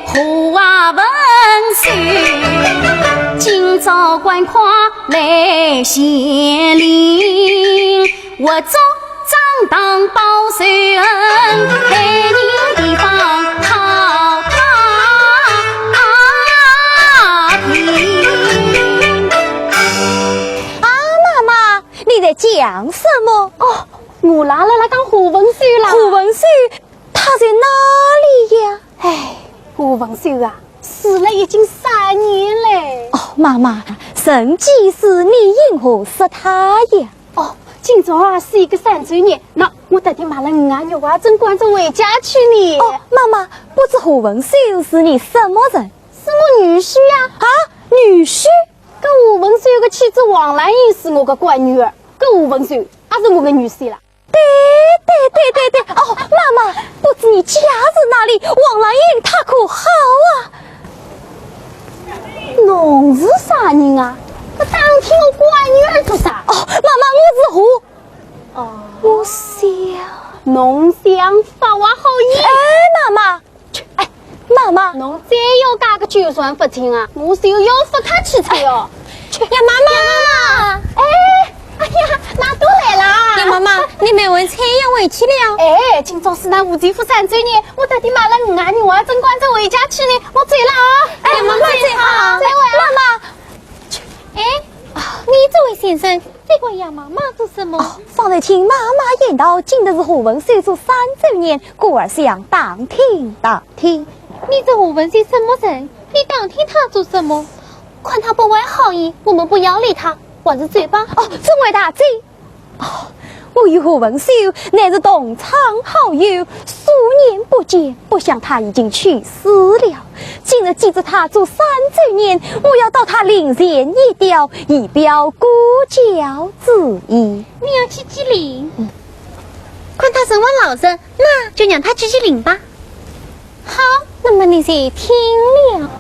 和啊文秀，今朝赶快来显灵，我做 掌堂报仇恩，害人地方讨他平。啊，妈妈，你在讲什么？哦，我啦啦啦讲何文秀啦。何文秀，他在哪里呀？哎，何文秀啊，死了已经三年嘞。哦，妈妈，人既死，你因何说他呀？ 哦，今朝啊是一个三周年，那我特地买了五十块钱，正赶着回家去呢。哦，妈妈，不知何文秀是你什么人？是我女婿呀。啊，女婿？搿何文秀个妻子王兰英是我个乖女儿，搿何文秀也是我个女婿啦。对对对对对，哦，妈妈，不知你家住哪里？王兰英她可好啊？ 侬是啥人啊？搿打听我乖女儿做啥？哦，妈妈，我是何……哦，我想……侬想法还好意？哎，妈妈，哎，妈妈，侬再要加个九转勿听啊，我就要勿客气脱哟。去呀，妈妈！哎，哎呀，㑚都来啦！呀，妈妈，你买完菜要回去了？哎，今朝是㑚吴姐夫三周年， 我特地买了五十块钱，我正赶着回家去呢，我走了啊。哎，妈妈走好。再会啊。妈妈。哎，啊，你这位先生，在管杨妈妈做什么？哦，方才听妈妈言道，今日是何文秀做三周年，故而想打听打听。你这何文秀什么人？你打听他做什么？看他不怀好意，我们不要理他，还是走吧。哦，众位大姐， 哦，我与何文秀乃是同窗好友，数年不见，不想他已经去世了。今日记着他做三周年，我要到他灵前一吊，以表故交之意。你要去祭灵？嗯。看他神魂老实，那就让他去祭灵吧。好，那么你就听了。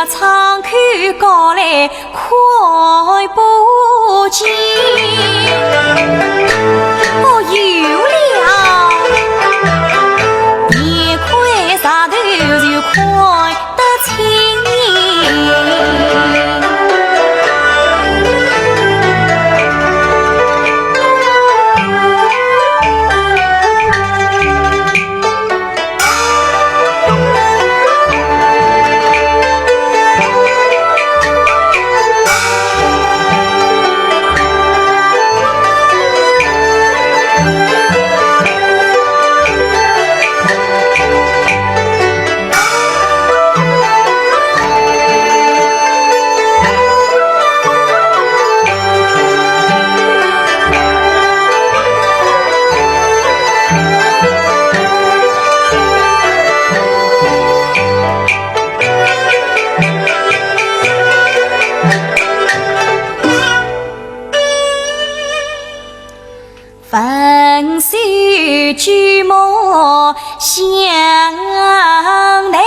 窗口高来看不见。哦，有了，一块石头就看得清。分手旧梦想难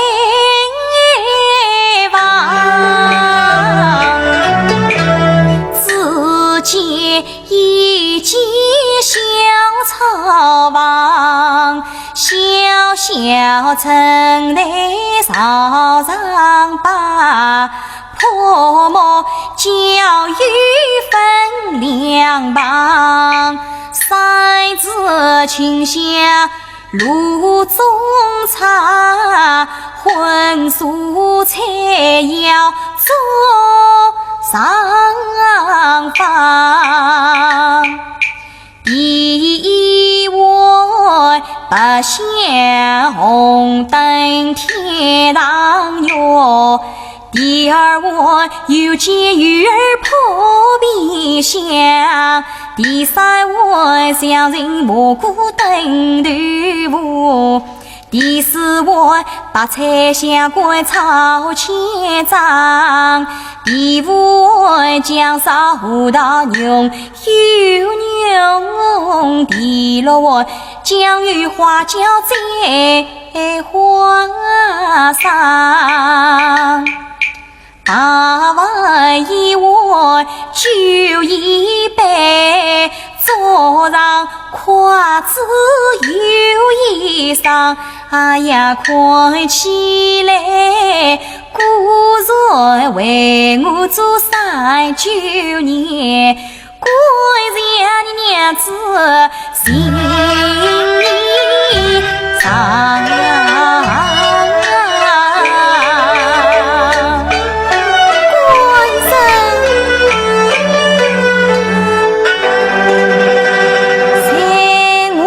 忘，只见一间小草房，小小城台朝上摆， 破木交椅分两旁，三字琴响炉中炊，荤素菜肴桌上放。 第一碗八仙红灯天堂月，第二碗有鹼鱼儿扑鼻香，第三碗香rin蘑菇炖豆腐， 第四碗白菜香干炒千张，第五碗酱烧胡桃浓又浓，第六碗酱油花椒再花生。 大碗一碗酒一杯，桌上筷子又一双。哎呀，看起来，古人为我做三九年， 果然娘子心里伤。官人，随我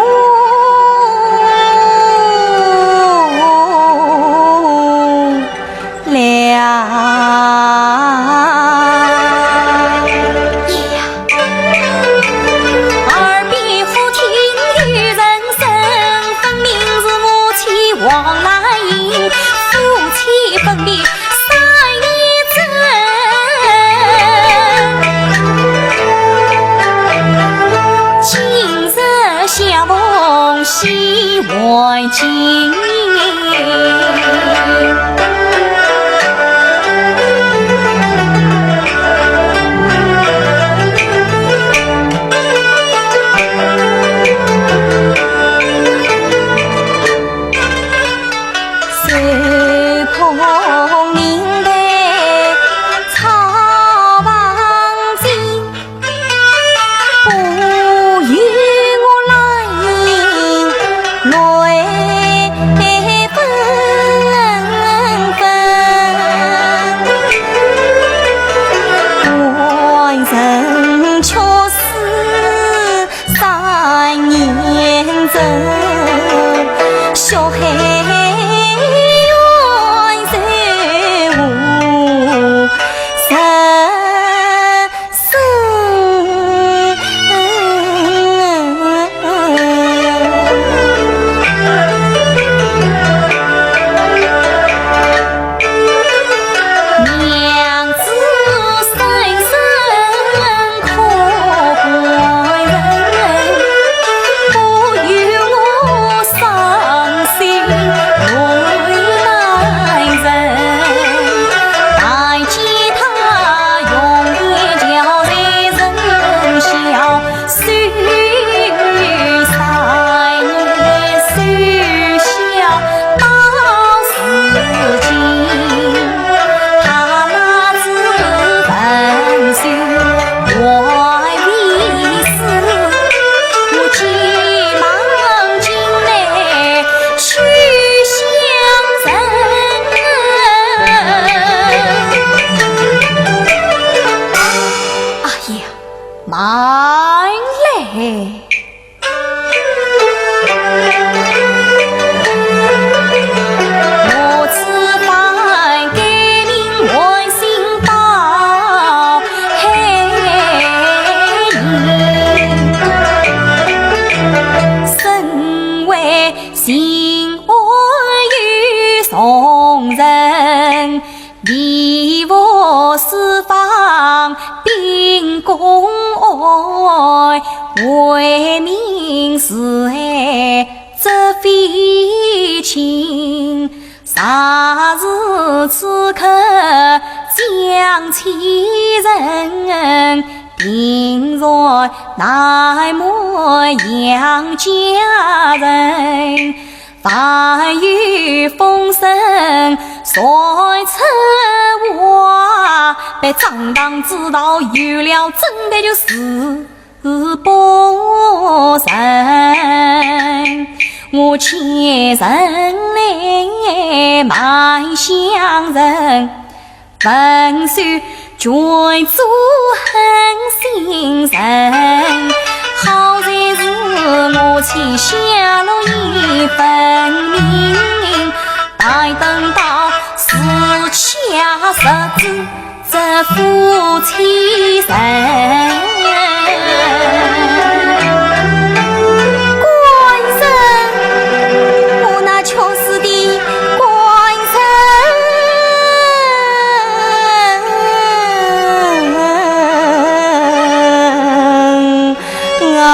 来。 耳边忽听有人声，分明是母亲王兰英。夫妻分别三年整，今日相逢喜还亲。爱民是爱则非亲，若是此刻将其人，定然难瞒杨家人。万有风声传出外，被张唐知道有了，真的就是 是不成。我千人来瞒乡人，文书卷做狠心人。好在是我欠下了一分明，待等到时辰十指 这夫妻人。官人，我那屈死的官人啊！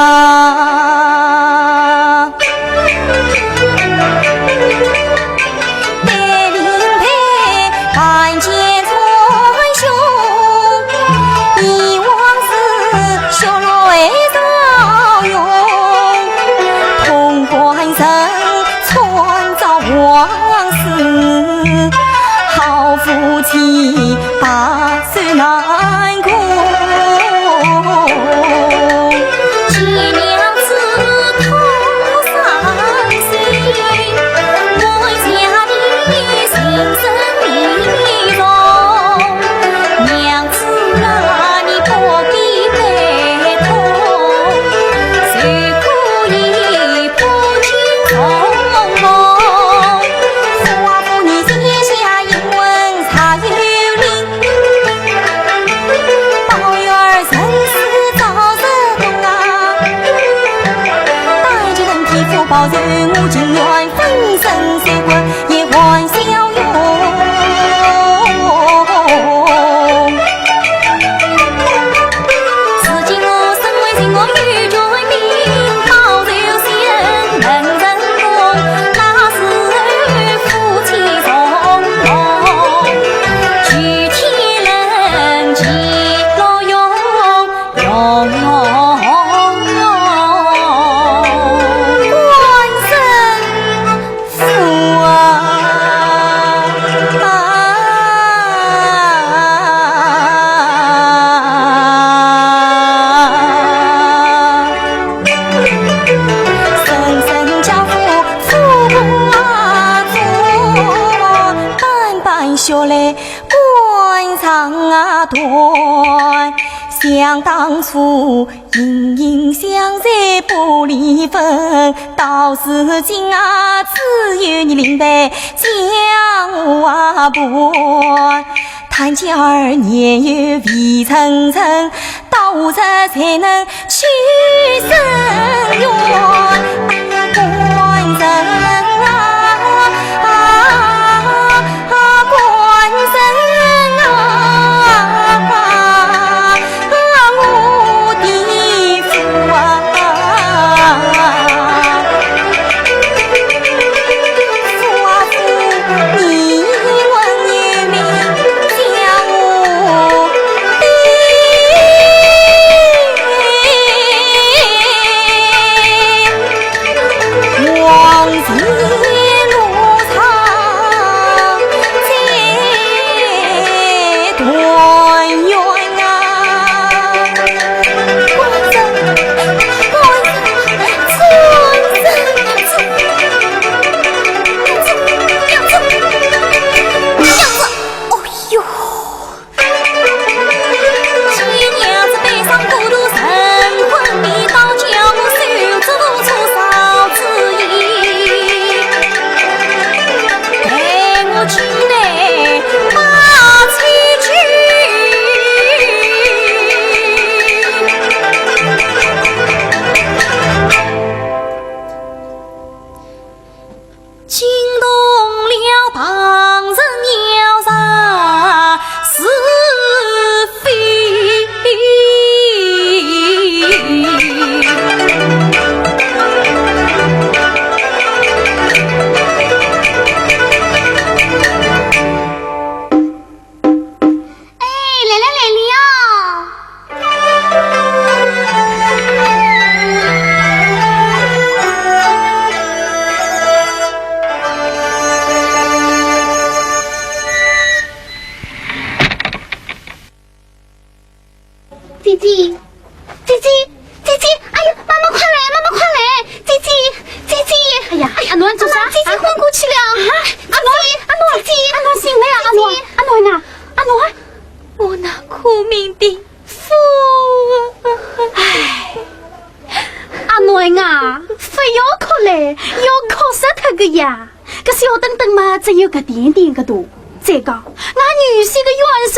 囡啊，勿要哭嘞，要哭死脱个呀！搿小墩墩嘛，只有搿点点个大。再讲，俺女婿个冤仇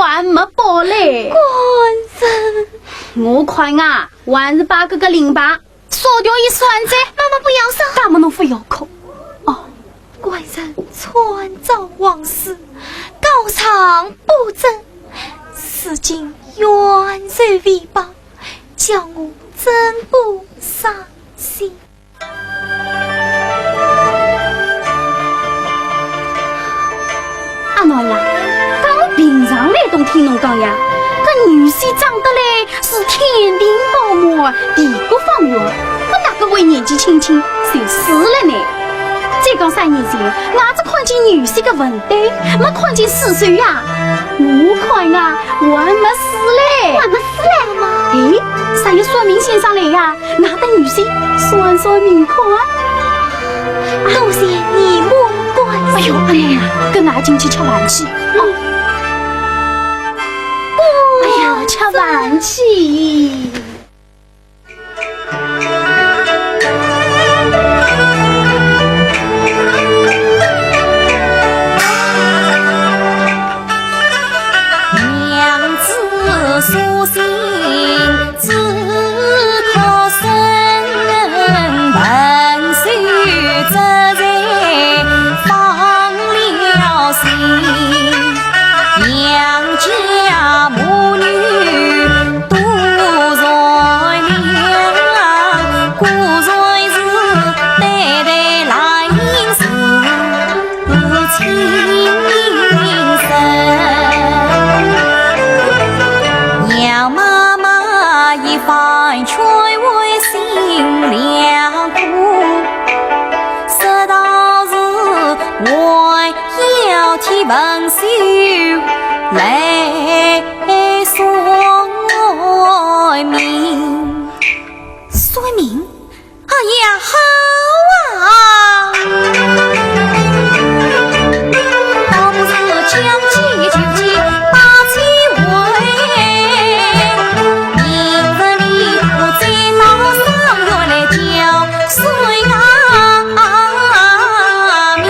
还没报嘞。官人，我看啊，还是把搿个令牌烧掉一算哉。妈妈不要烧。大么侬勿要哭。哦，官人创造王室，告上不正，如今冤仇未报，叫我怎不伤心？ 阿囡啊，当我平常来东听侬讲呀，搿女婿长得来是天庭饱满，地阁方圆，搿哪个会年纪轻轻就死了呢？再讲三年前，俺只看见女婿个坟堆，没看见尸首呀。我看啊，还没死嘞。还没死嘞吗？哎，啥有算命先生来呀？ 拿等女婿算算命看。多谢你们关心。哎呦，阿囡啊，跟俺进去吃饭去。哦。哎呀，吃饭去。 娘子苏醒，只可生，门首之人放了心。娘家母女 都善良，果然是对待来人是亲生。杨妈妈一番劝慰心良苦，说道是还要替文秀来 算命。算命？哎呀，好啊！倒不如将计就计，把计还。明日里我再到赏月来叫算啊命。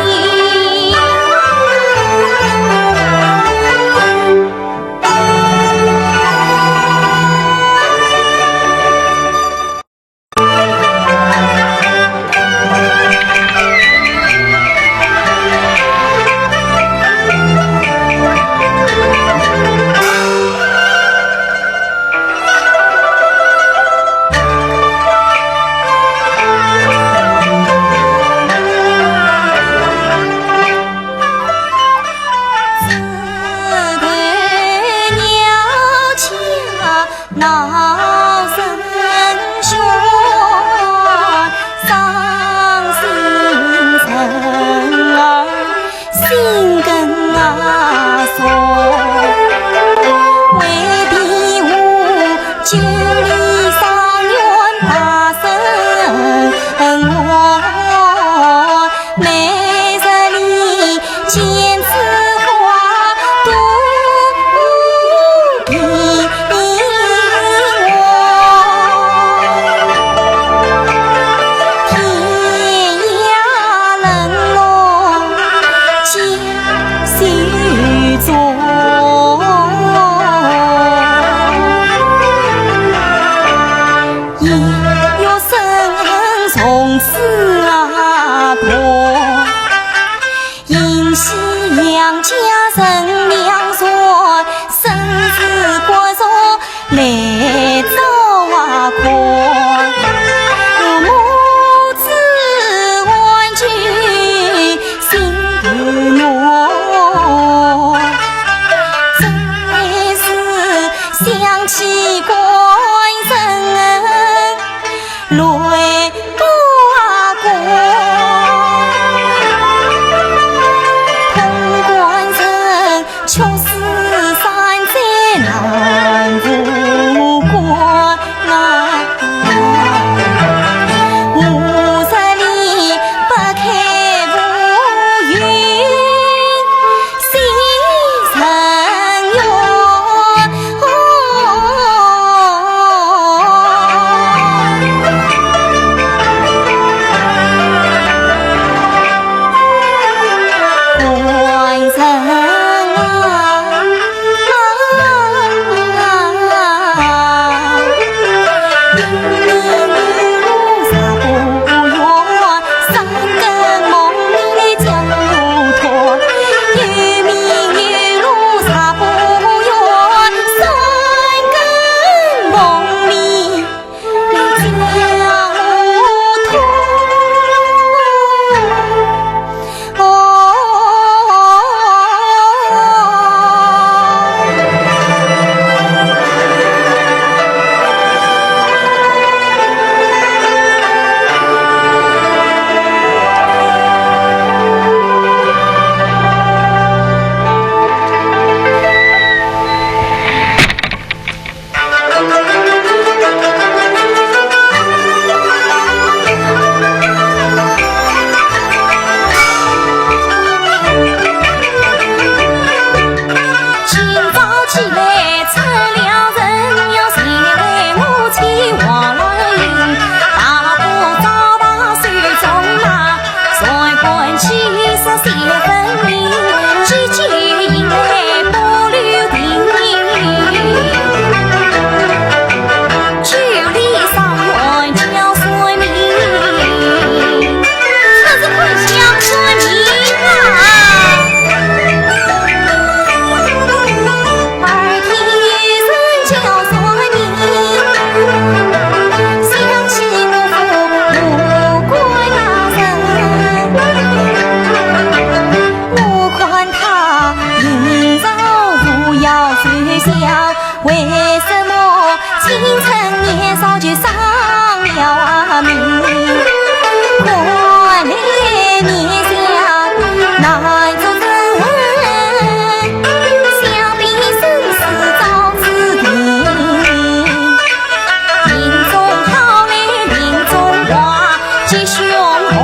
弟兄何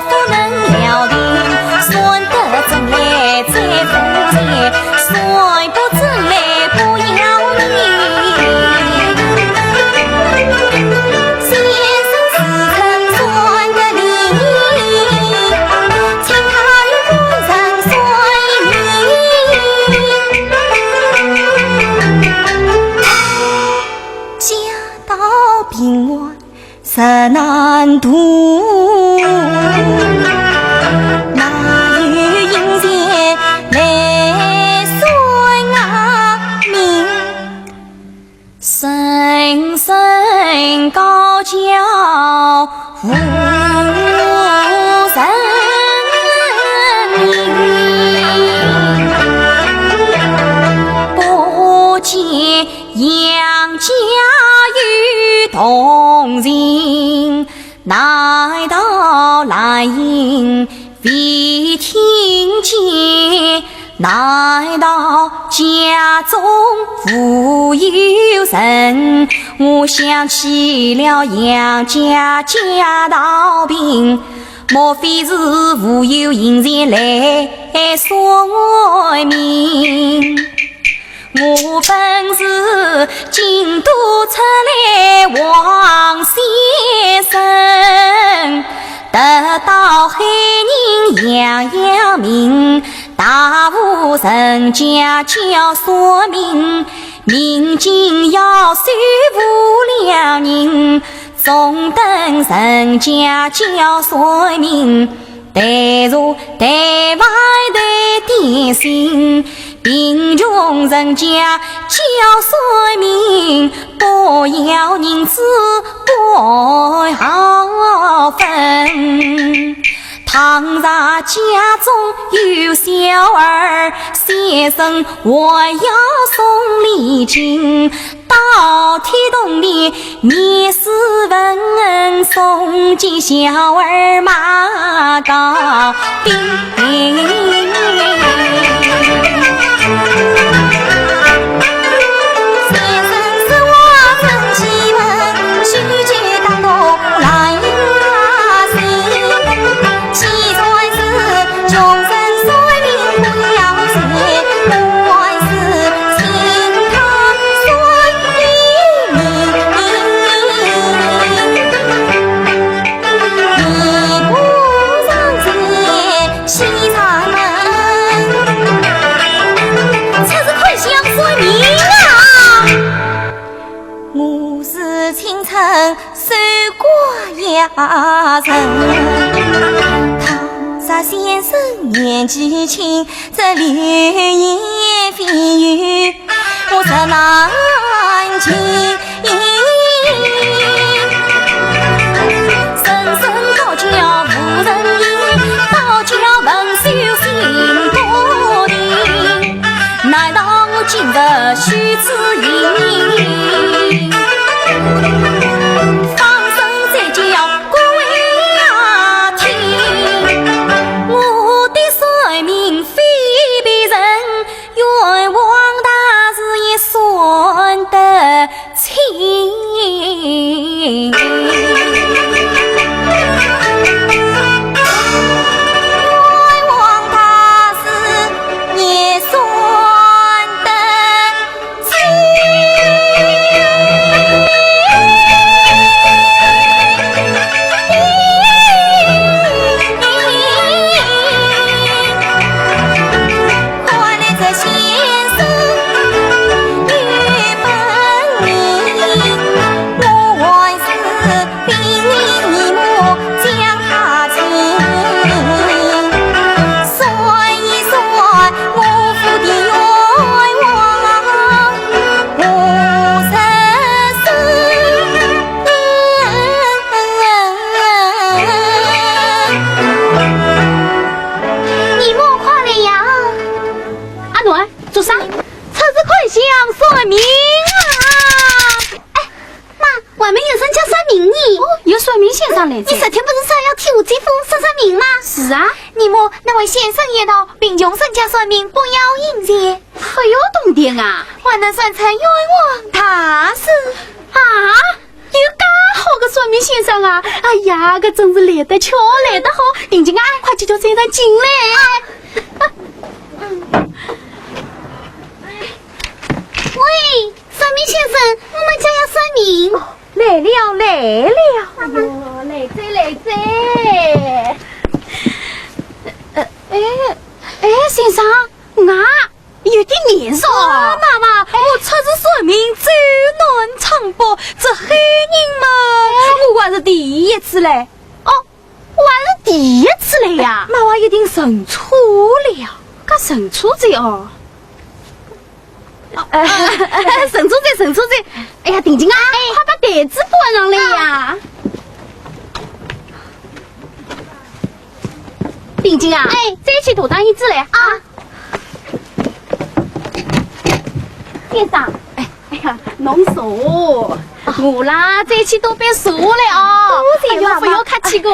不能了定，算得真来再不见，算不真来不要命。先生自称算得灵，请他与官人算一命。家道平安 实难度，哪有银钱来算啊命？人人高叫无人应，不见 杨家有同情，难道兰英未听见？难道家中无有人？我想起了杨家家道贫，莫非是无有银钱来算命？ 我本是京都出来王先生，得到海宁阳阳名，大户人家叫算命，命金要收无两银，中等人家叫算命， 台茶台饭台点心，贫穷人家叫算命，不要银子不好分。倘若家中有小儿，先生还要送礼金， 到天洞里，你是问送给小儿马糕饼。先生是我曾记问，须知当头来呀行。 既然是穷人算命不要钱，我还是请他算一命。你不上前去上门，这是看相算命啊！我是清晨 守寡呀人。倘若先生年纪轻，这流言蜚语我怎难听？人人高叫无人应，高叫文秀心不定。 难道我今日许知音？放声再叫各位呀听，我的算命非别人，冤枉大师也算得清。冤枉大师 也算得清。看来这先生有本领，我还是 命你姨母将他请，算一算我府的冤枉五十四。姨母，快来呀！阿囡，做啥？出去看相算命啊！哎， 妈，外面有人家算命呢。哦，有算命先生来哉。你昨天不是说要替我姐夫算算命吗？是啊。姨母，那位先生言道，贫穷人家算命不要银钱。还要铜钿啊？还能算成冤枉大事。啊，有介好个算命先生啊！哎呀，搿真是来得巧，来得好。定金啊，快去叫先生进来。喂，算命先生，我们家要算命。来了，来了。哎呦，来哉，来哉。呃，哎，哎，先生，我有点眼熟。啊，妈妈，哎。我出去算命，走南闯北，这黑人嘛，哎。我还是第一次来。哦，我还是第一次来呀。妈妈一定认错了。搿认错哉哦。哎，认错哉，认错哉。哎呀，定金啊，哎。快把台子搬上来呀。定金啊，哎。再去大堂椅子来啊。 先生，哎，哎呀，侬坐，我啦，再去倒杯茶来哦。多谢妈妈。哎呦，不要客气个。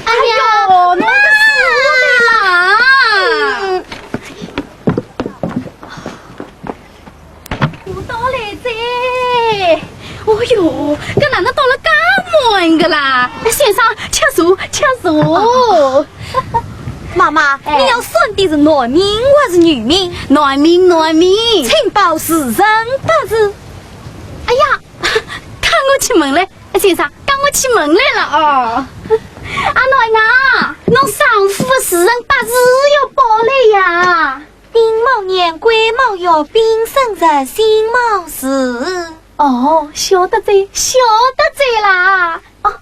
哎呀，哎呦，侬个茶来啦。嗯。 我倒来哉。哦哟，搿哪能倒了介满个啦？先生，吃茶，吃茶。哦。妈妈，哎。你要算的是男命还是女命？男命，男命。请报时辰八字。哎呀，看我去问来，先生，看我去问来了哦。阿囡啊，侬丈夫的时辰八字要报来呀。 丁卯年，癸卯月，丙申日，辛卯时。哦，晓得哉，晓得哉啦。哦，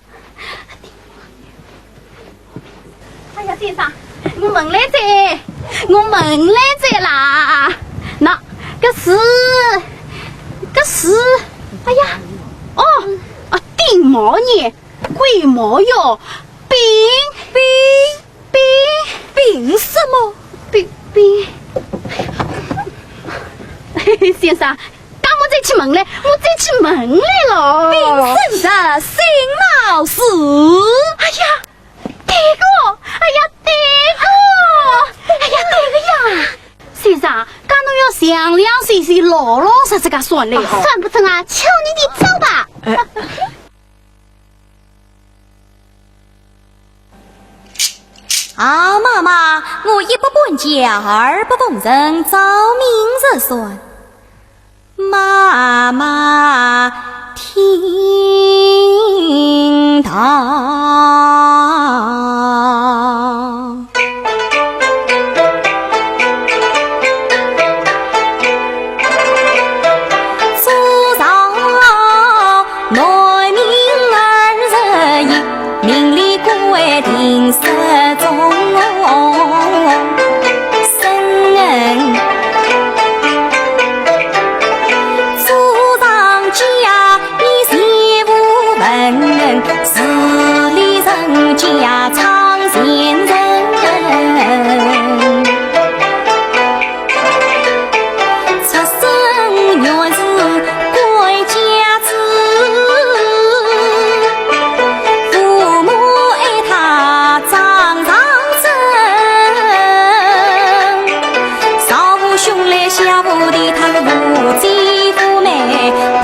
哎呀，先生，我问来哉，我问来哉啦。喏，搿是，搿是，哎呀，哦，啊，丁卯年，癸卯月，丙，丙。 丙，丙什么？丙，丙。嘿嘿，先生，等我再去问来，我再去问来咯。丙申日，辛卯时。哎呀，对个，哎呀，对个，哎呀，对个呀。先生，讲侬要详详细细、老老实实个算来哦。啊，算不准啊，瞧你的招吧。哎。 啊，妈妈，我一百搬家，二百逢辰，照命日算。妈妈听道。 做上男命二十一，命里贵定失踪。生人做上家，你全无份，势利人家唱闲人。 出生原是贵家子，父母爱他掌上身。上无兄来下无弟，他是无姐无妹，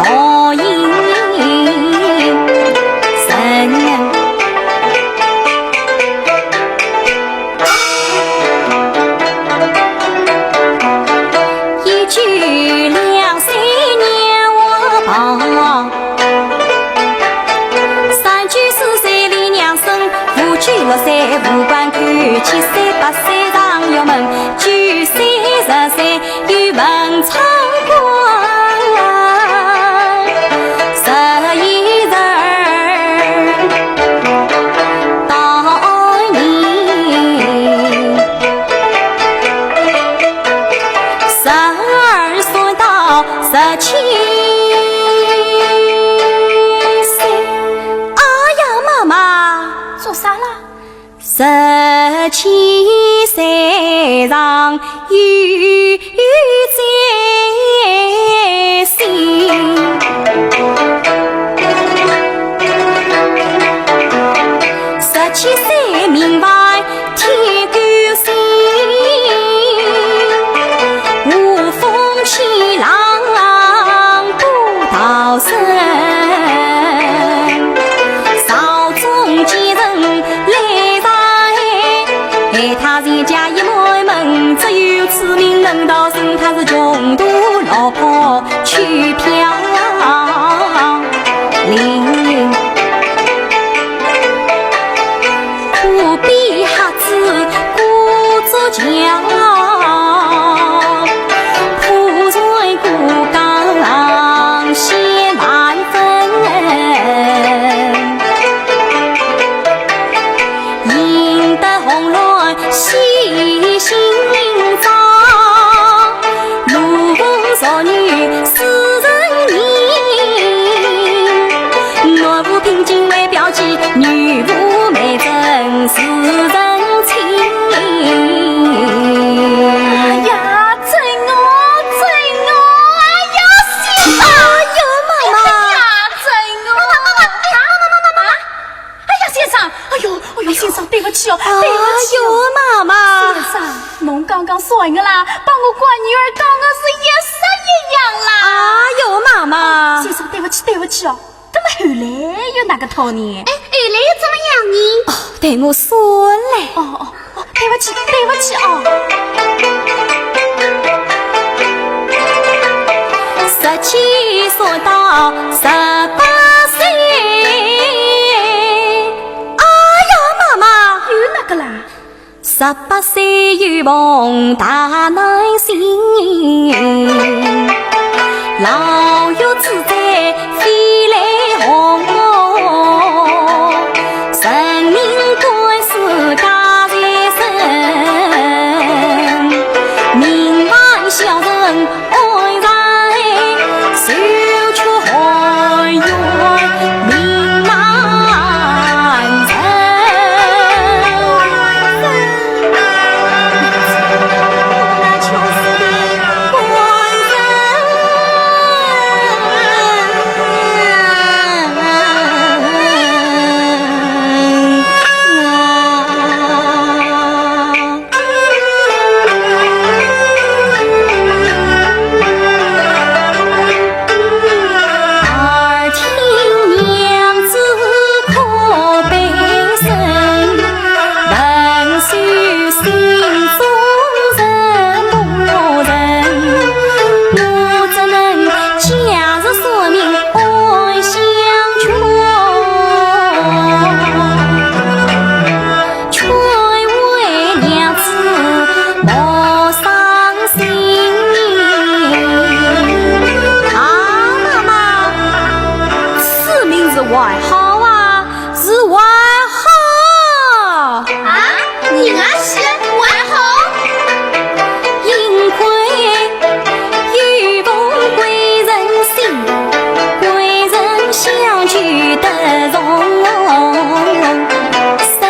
倒应人。 一句两岁娘我抱，三句四岁里娘生，五句六岁无关口，七岁八岁上学门，九岁十岁 有文昌官，十一人到你，十二岁到十七岁。哎呀，妈妈，做啥啦？ 十七岁上有災星，十七岁命犯天狗星，无风起浪讲算个啦，帮我乖女儿讲个是一式一样啦。哎哟，妈妈。先生，对不起，对不起哦。那么后来又哪个讨呢？哎，后来又怎么样呢？哦，待我算来。哦，哦，哦，对不起，对不起哦。十七算到十八岁。哎呀，妈妈。又哪个啦？ 十八岁又逢大难星，老月之灾飞来红，人命官司家在身，民万小人 安然受苦，含冤命难伸。劝慰娘子莫伤心。啊，妈妈，此命是还好啊，是还好。啊，你那是还好？幸亏 有逢贵人心，贵人相救得重生。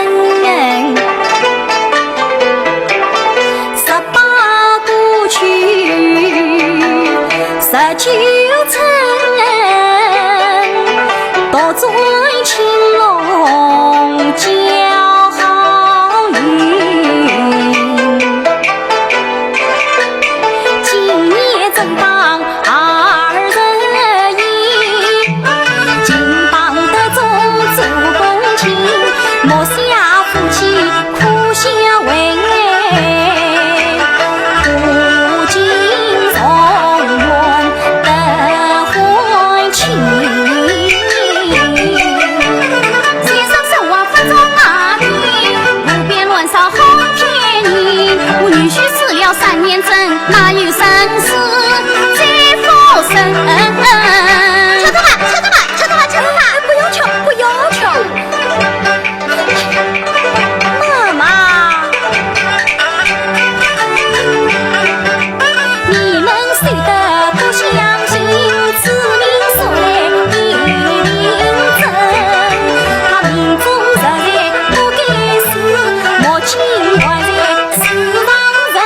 十八过去，十九春，独转青龙叫好运。 今年正当二十一，金榜题中做公卿，莫笑夫妻苦相违，苦尽重圆得欢庆。先生说话不中啊，你胡编乱造好骗人，我女婿死了三年整， 哪有生死再复生？吃它吧，吃它吧，吃它吧，吃它吧！哎，不要吃，不要吃！妈妈，你们谁都不相信，此命说来一定真。他命中实在不该死，莫请还在世上人。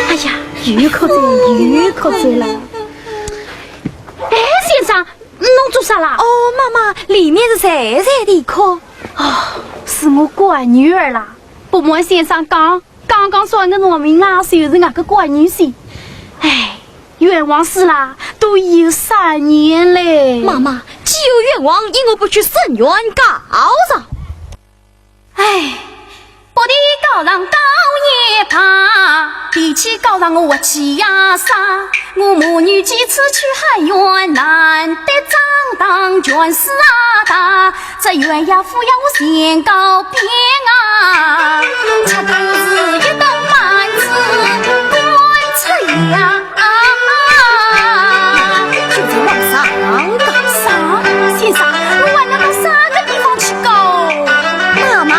哎呀，又哭哉，又哭哉了。哎，先生，侬做啥啦？哦，妈妈，里面是谁在啼哭？哦，是我乖女儿啦。不瞒先生讲，刚刚算个算命啦，就是俺个乖女婿。哎，冤枉死啦，都有三年嘞。妈妈，既有冤枉，因何不去伸冤告状？ 哎，不提告状倒也罢，提起告状我气呀煞。我母女几次去喊冤，难得张堂权势啊大，这冤呀府呀我先告遍啊，这都是一顿满子官出呀。 啊，就是往上告。上？先生，我还能到啥个地方去告？妈妈。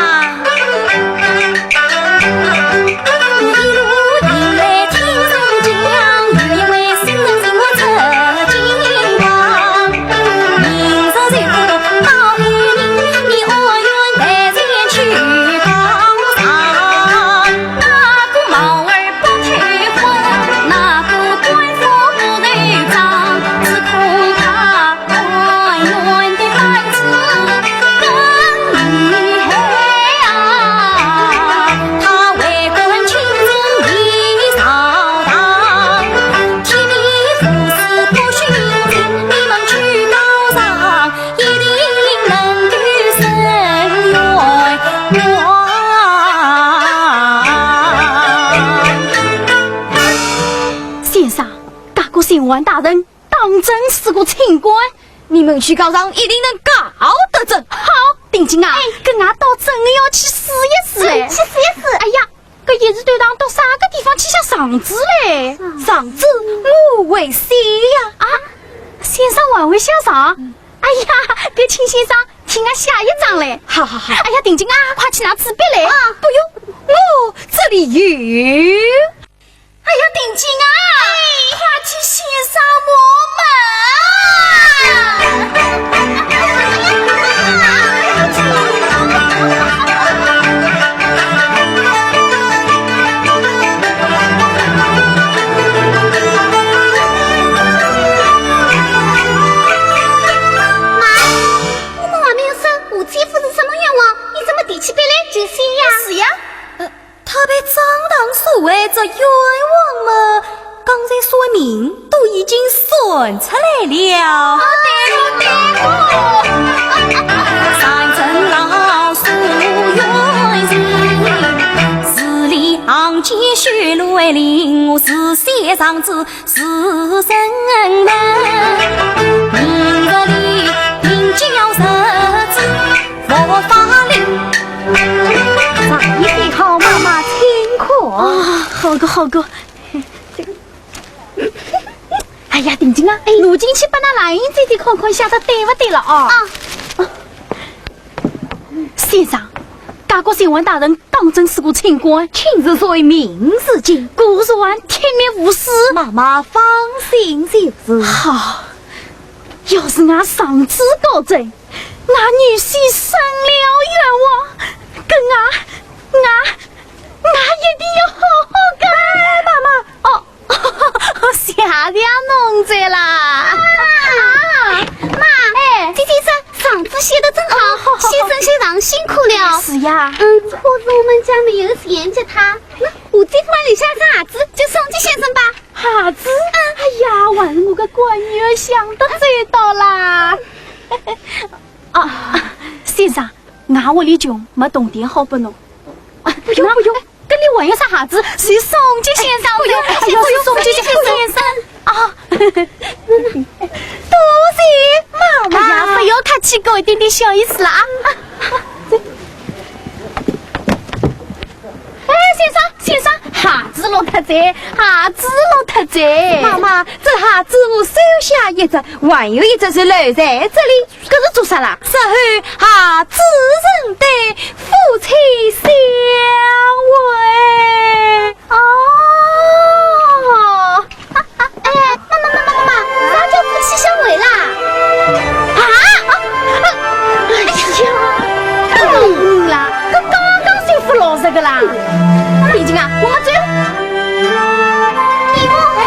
王大人当真是个清官，你们去告状一定能告得成。好，定金啊，哎，搿俺倒真的要去试一试嘞。去试一试。哎呀，搿一时头浪到啥个地方去下场子嘞？场子，我会写呀。啊，先生还会下场？哎呀，搿请先生替俺写一张嘞。好好好。哎呀，定金啊，快去拿纸笔来。啊，不用，我这里有。 哎呀，定金啊，快替先生磨墨啊！妈，我们还没有说，吴姐夫是什么愿望？你怎么提起笔来就写呀？是呀。呃， 他被张堂所谓这冤枉么，刚才说明都已经算出来了。哦，对哦，对哦。三层老书院人，字里行间血泪淋，我是写上字是人人。明日里定金要入住佛法令。 上一笔好，妈妈请看。啊，好个好个。哎呀，定金啊，哎，侬进去拨㑚兰英姐姐看看，写得对勿对了啊？啊。先生，家国先王大人当真是个清官，亲自算命是经，果然铁面无私。妈妈放心就是。好，要是俺上次高中 俺女婿伸了冤枉，搿俺，俺，俺一定要好好个。哎，妈妈。哦，谢谢侬哉啦。啊，妈，哎，姐姐说上次写得真好，哦，好，好，好。先生写上辛苦了。是呀。嗯，可是我们家没有钱给他。那吴姐夫留下啥子，就送给先生吧。 啥子？哎呀，还是我个乖女儿想得周到啦。啊，先生，俺屋里穷，没铜钿好拨侬。啊，不用，不用。搿里还有啥啥子？是送给先生的，不用，哎呀，不用，是送给先生。啊，多谢妈妈。哎呀，不要客气，给我一点点小意思了啊。啊，这 哎，先生，先生，鞋子落脱哉，鞋子落脱哉。妈妈，这鞋子我收下一只，还有一只是留在这里。搿是做啥啦？日后鞋子认得，夫妻相会。哦。 哎，妈妈妈妈妈妈，啥叫夫妻相会啦？啊？啊，哎呀，嗯啦，搿刚刚修复老实个啦。定金啊，我们走。你我，哎，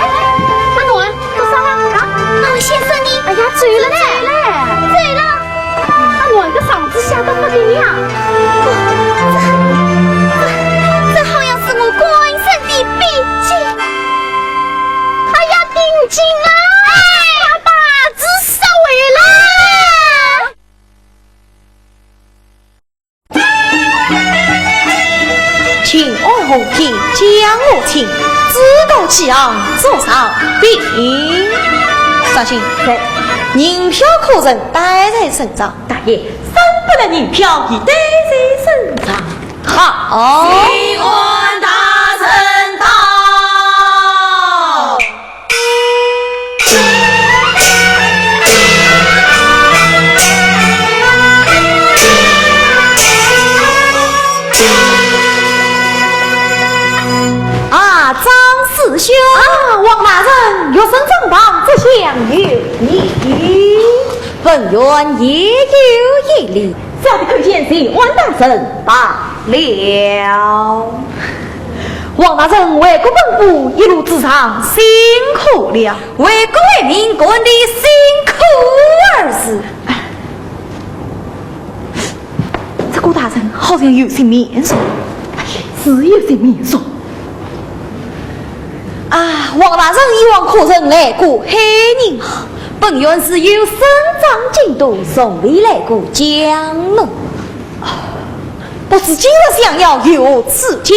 阿暖，做啥啦？啊，哦，先生呢？哎呀，走了嘞。走了。走了。 啊，我个上司吓得不得了。这，这，这好像是我官人的笔迹。哎呀，定金啊！哎，把字收回来。 请安和殿，讲和亲，知道几行，坐上禀。绍兴，在。银票可曾带在身上？大爷，三百两银票已带在身上。好。请安大人到。 啊，张师兄。啊，王大人，学生张望，这厢有礼。本院也有一礼。 小的叩见谢安大人罢了。王大人为国奔波，一路之上辛苦了。为国为民，干的辛苦二字。这个大人好像有些面熟，是有些面熟。 啊，王大人以往可曾来过海宁？本院自幼生长京都，从未来过江南。不知今日相邀有何指教？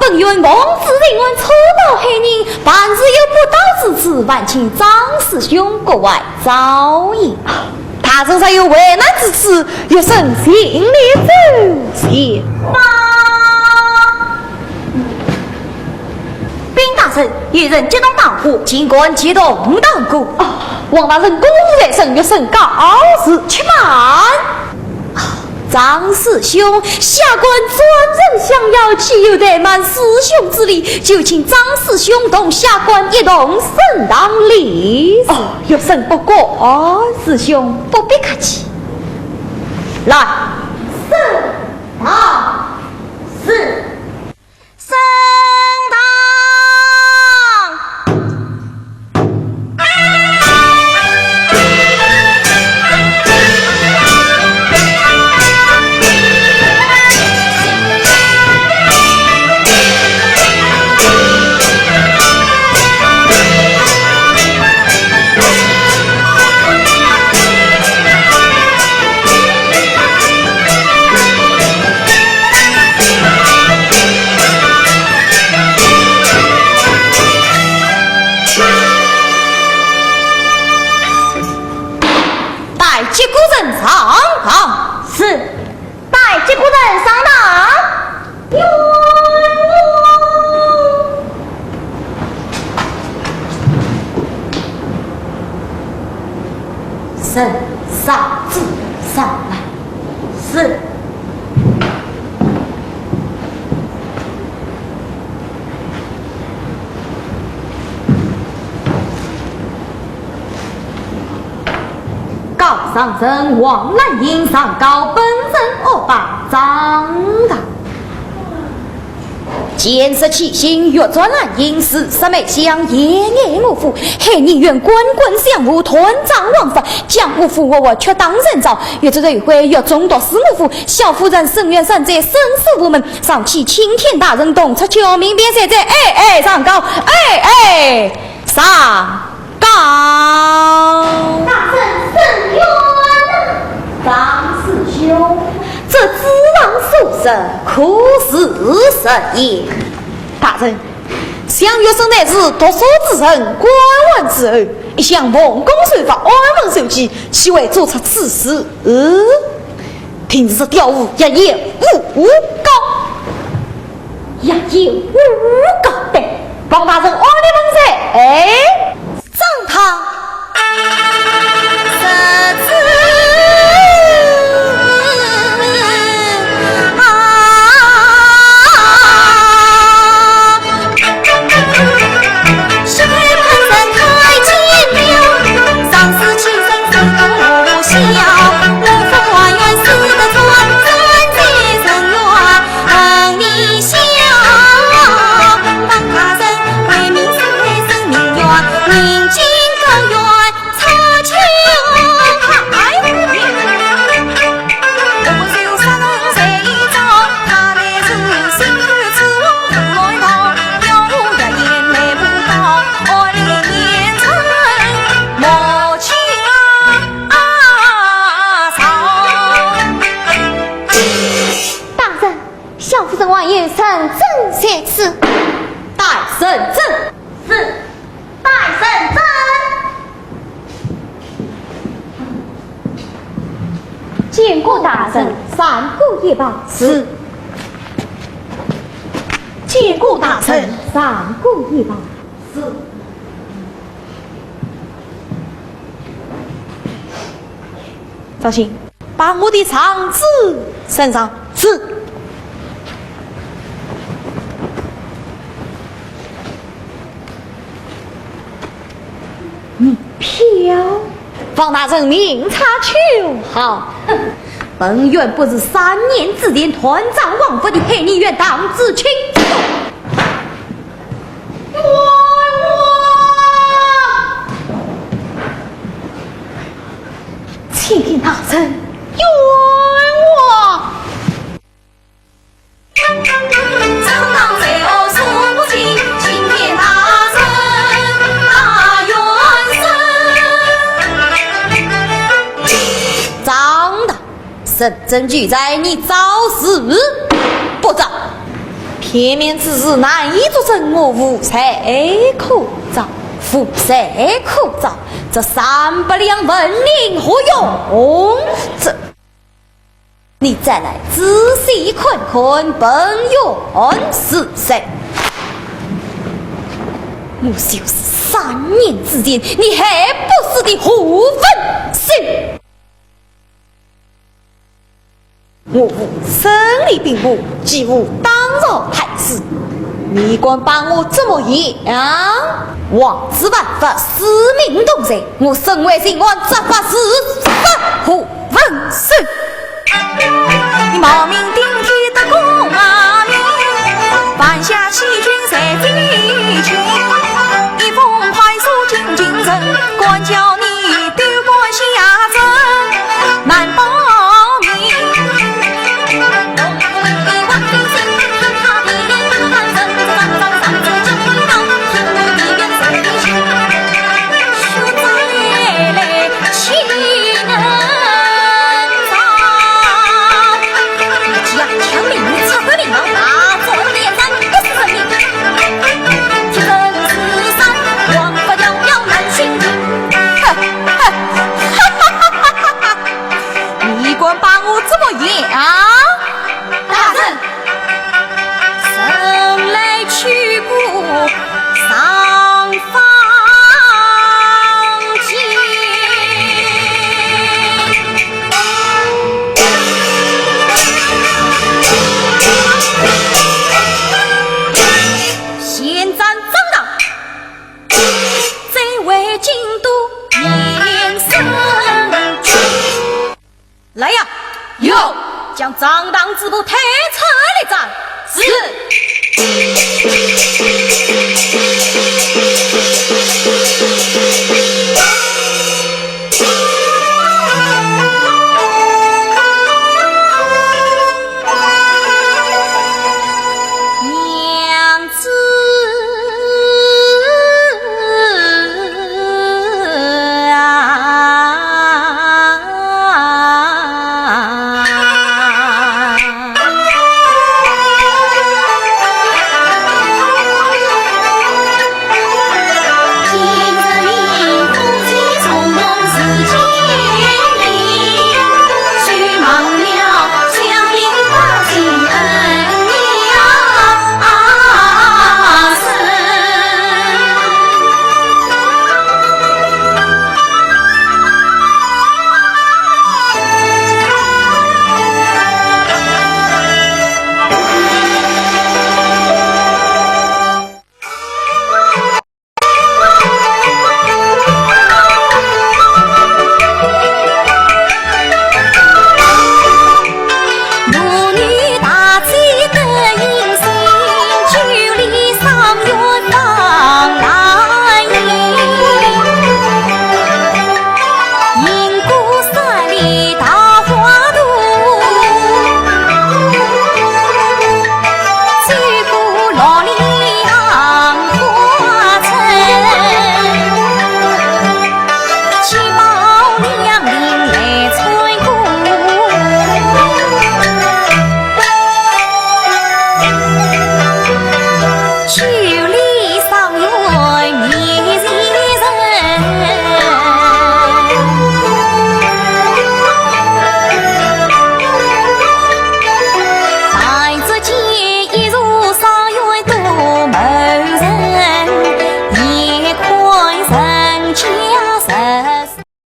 本院奉旨巡按抽刀害人，办事有不道之处，烦请张师兄格外照应。大人若有为难之处，学生尽力周全。报！禀大人，有人急动堂户，竟敢急动堂户。哦，王大人公务在身，学生告辞。且慢。 张师兄，下官专程相邀，岂有怠慢师兄之理？就请张师兄同下官一同升堂礼。哦，学生不敢。哦，师兄不必客气。来，升堂。是。 升堂。带几个人上堂。是。带几个人上堂。人上，子上来。是。 告上人王兰英上告本人恶霸张达。见识其心，欲作兰英是杀妹相，也爱我父，害你愿官官相护，断掌王法，将我父活活屈当人斩，欲知罪魁，欲中毒死我父，小夫人深冤山寨，生死无门，上启青天大人，动出救命便是哉，哎哎上告，哎哎上 告。大人伸冤。张师兄，这纸上所述可是实言？大人，想学生乃是读书之人，官宦之后，一向奉公守法，安分守己，岂会做出此事？呃，听是这刁妇，一言无告。 也有五个的。王大人，阿里问罪，哎，张达。大人， 小夫人还有人证在此。带人证。是，带人证。见过大人，暂过一旁。是。见过大人，暂过一旁。是。放心。 把我的状纸呈上。是。你飘。王大人明察秋毫。哼，本院不是三年之前断掌王法的，害你愿当之清楚。 冤枉！青天大人，冤枉！张达，认真求在，你招是不招？片面之词难以作证，我无罪可招，无罪可招，这三百两纹银何用？这，你再来仔细看看，本院是谁？我就是三年之前你害不死的何文秀。 我无生理病魔，几乎当朝害死。你敢把我怎么样？王子万法，死命同罪，我身为刑案执法，是杀何文秀。你冒名顶替的功啊名，犯下欺君罪罪情，一封判书进京城，官叫你 丢官下阵难保命。你敢把我怎么样？大人，臣来取过尚方巾。现斩张当，再为京都民生。 来呀！有！将张当之部推出来斩。是。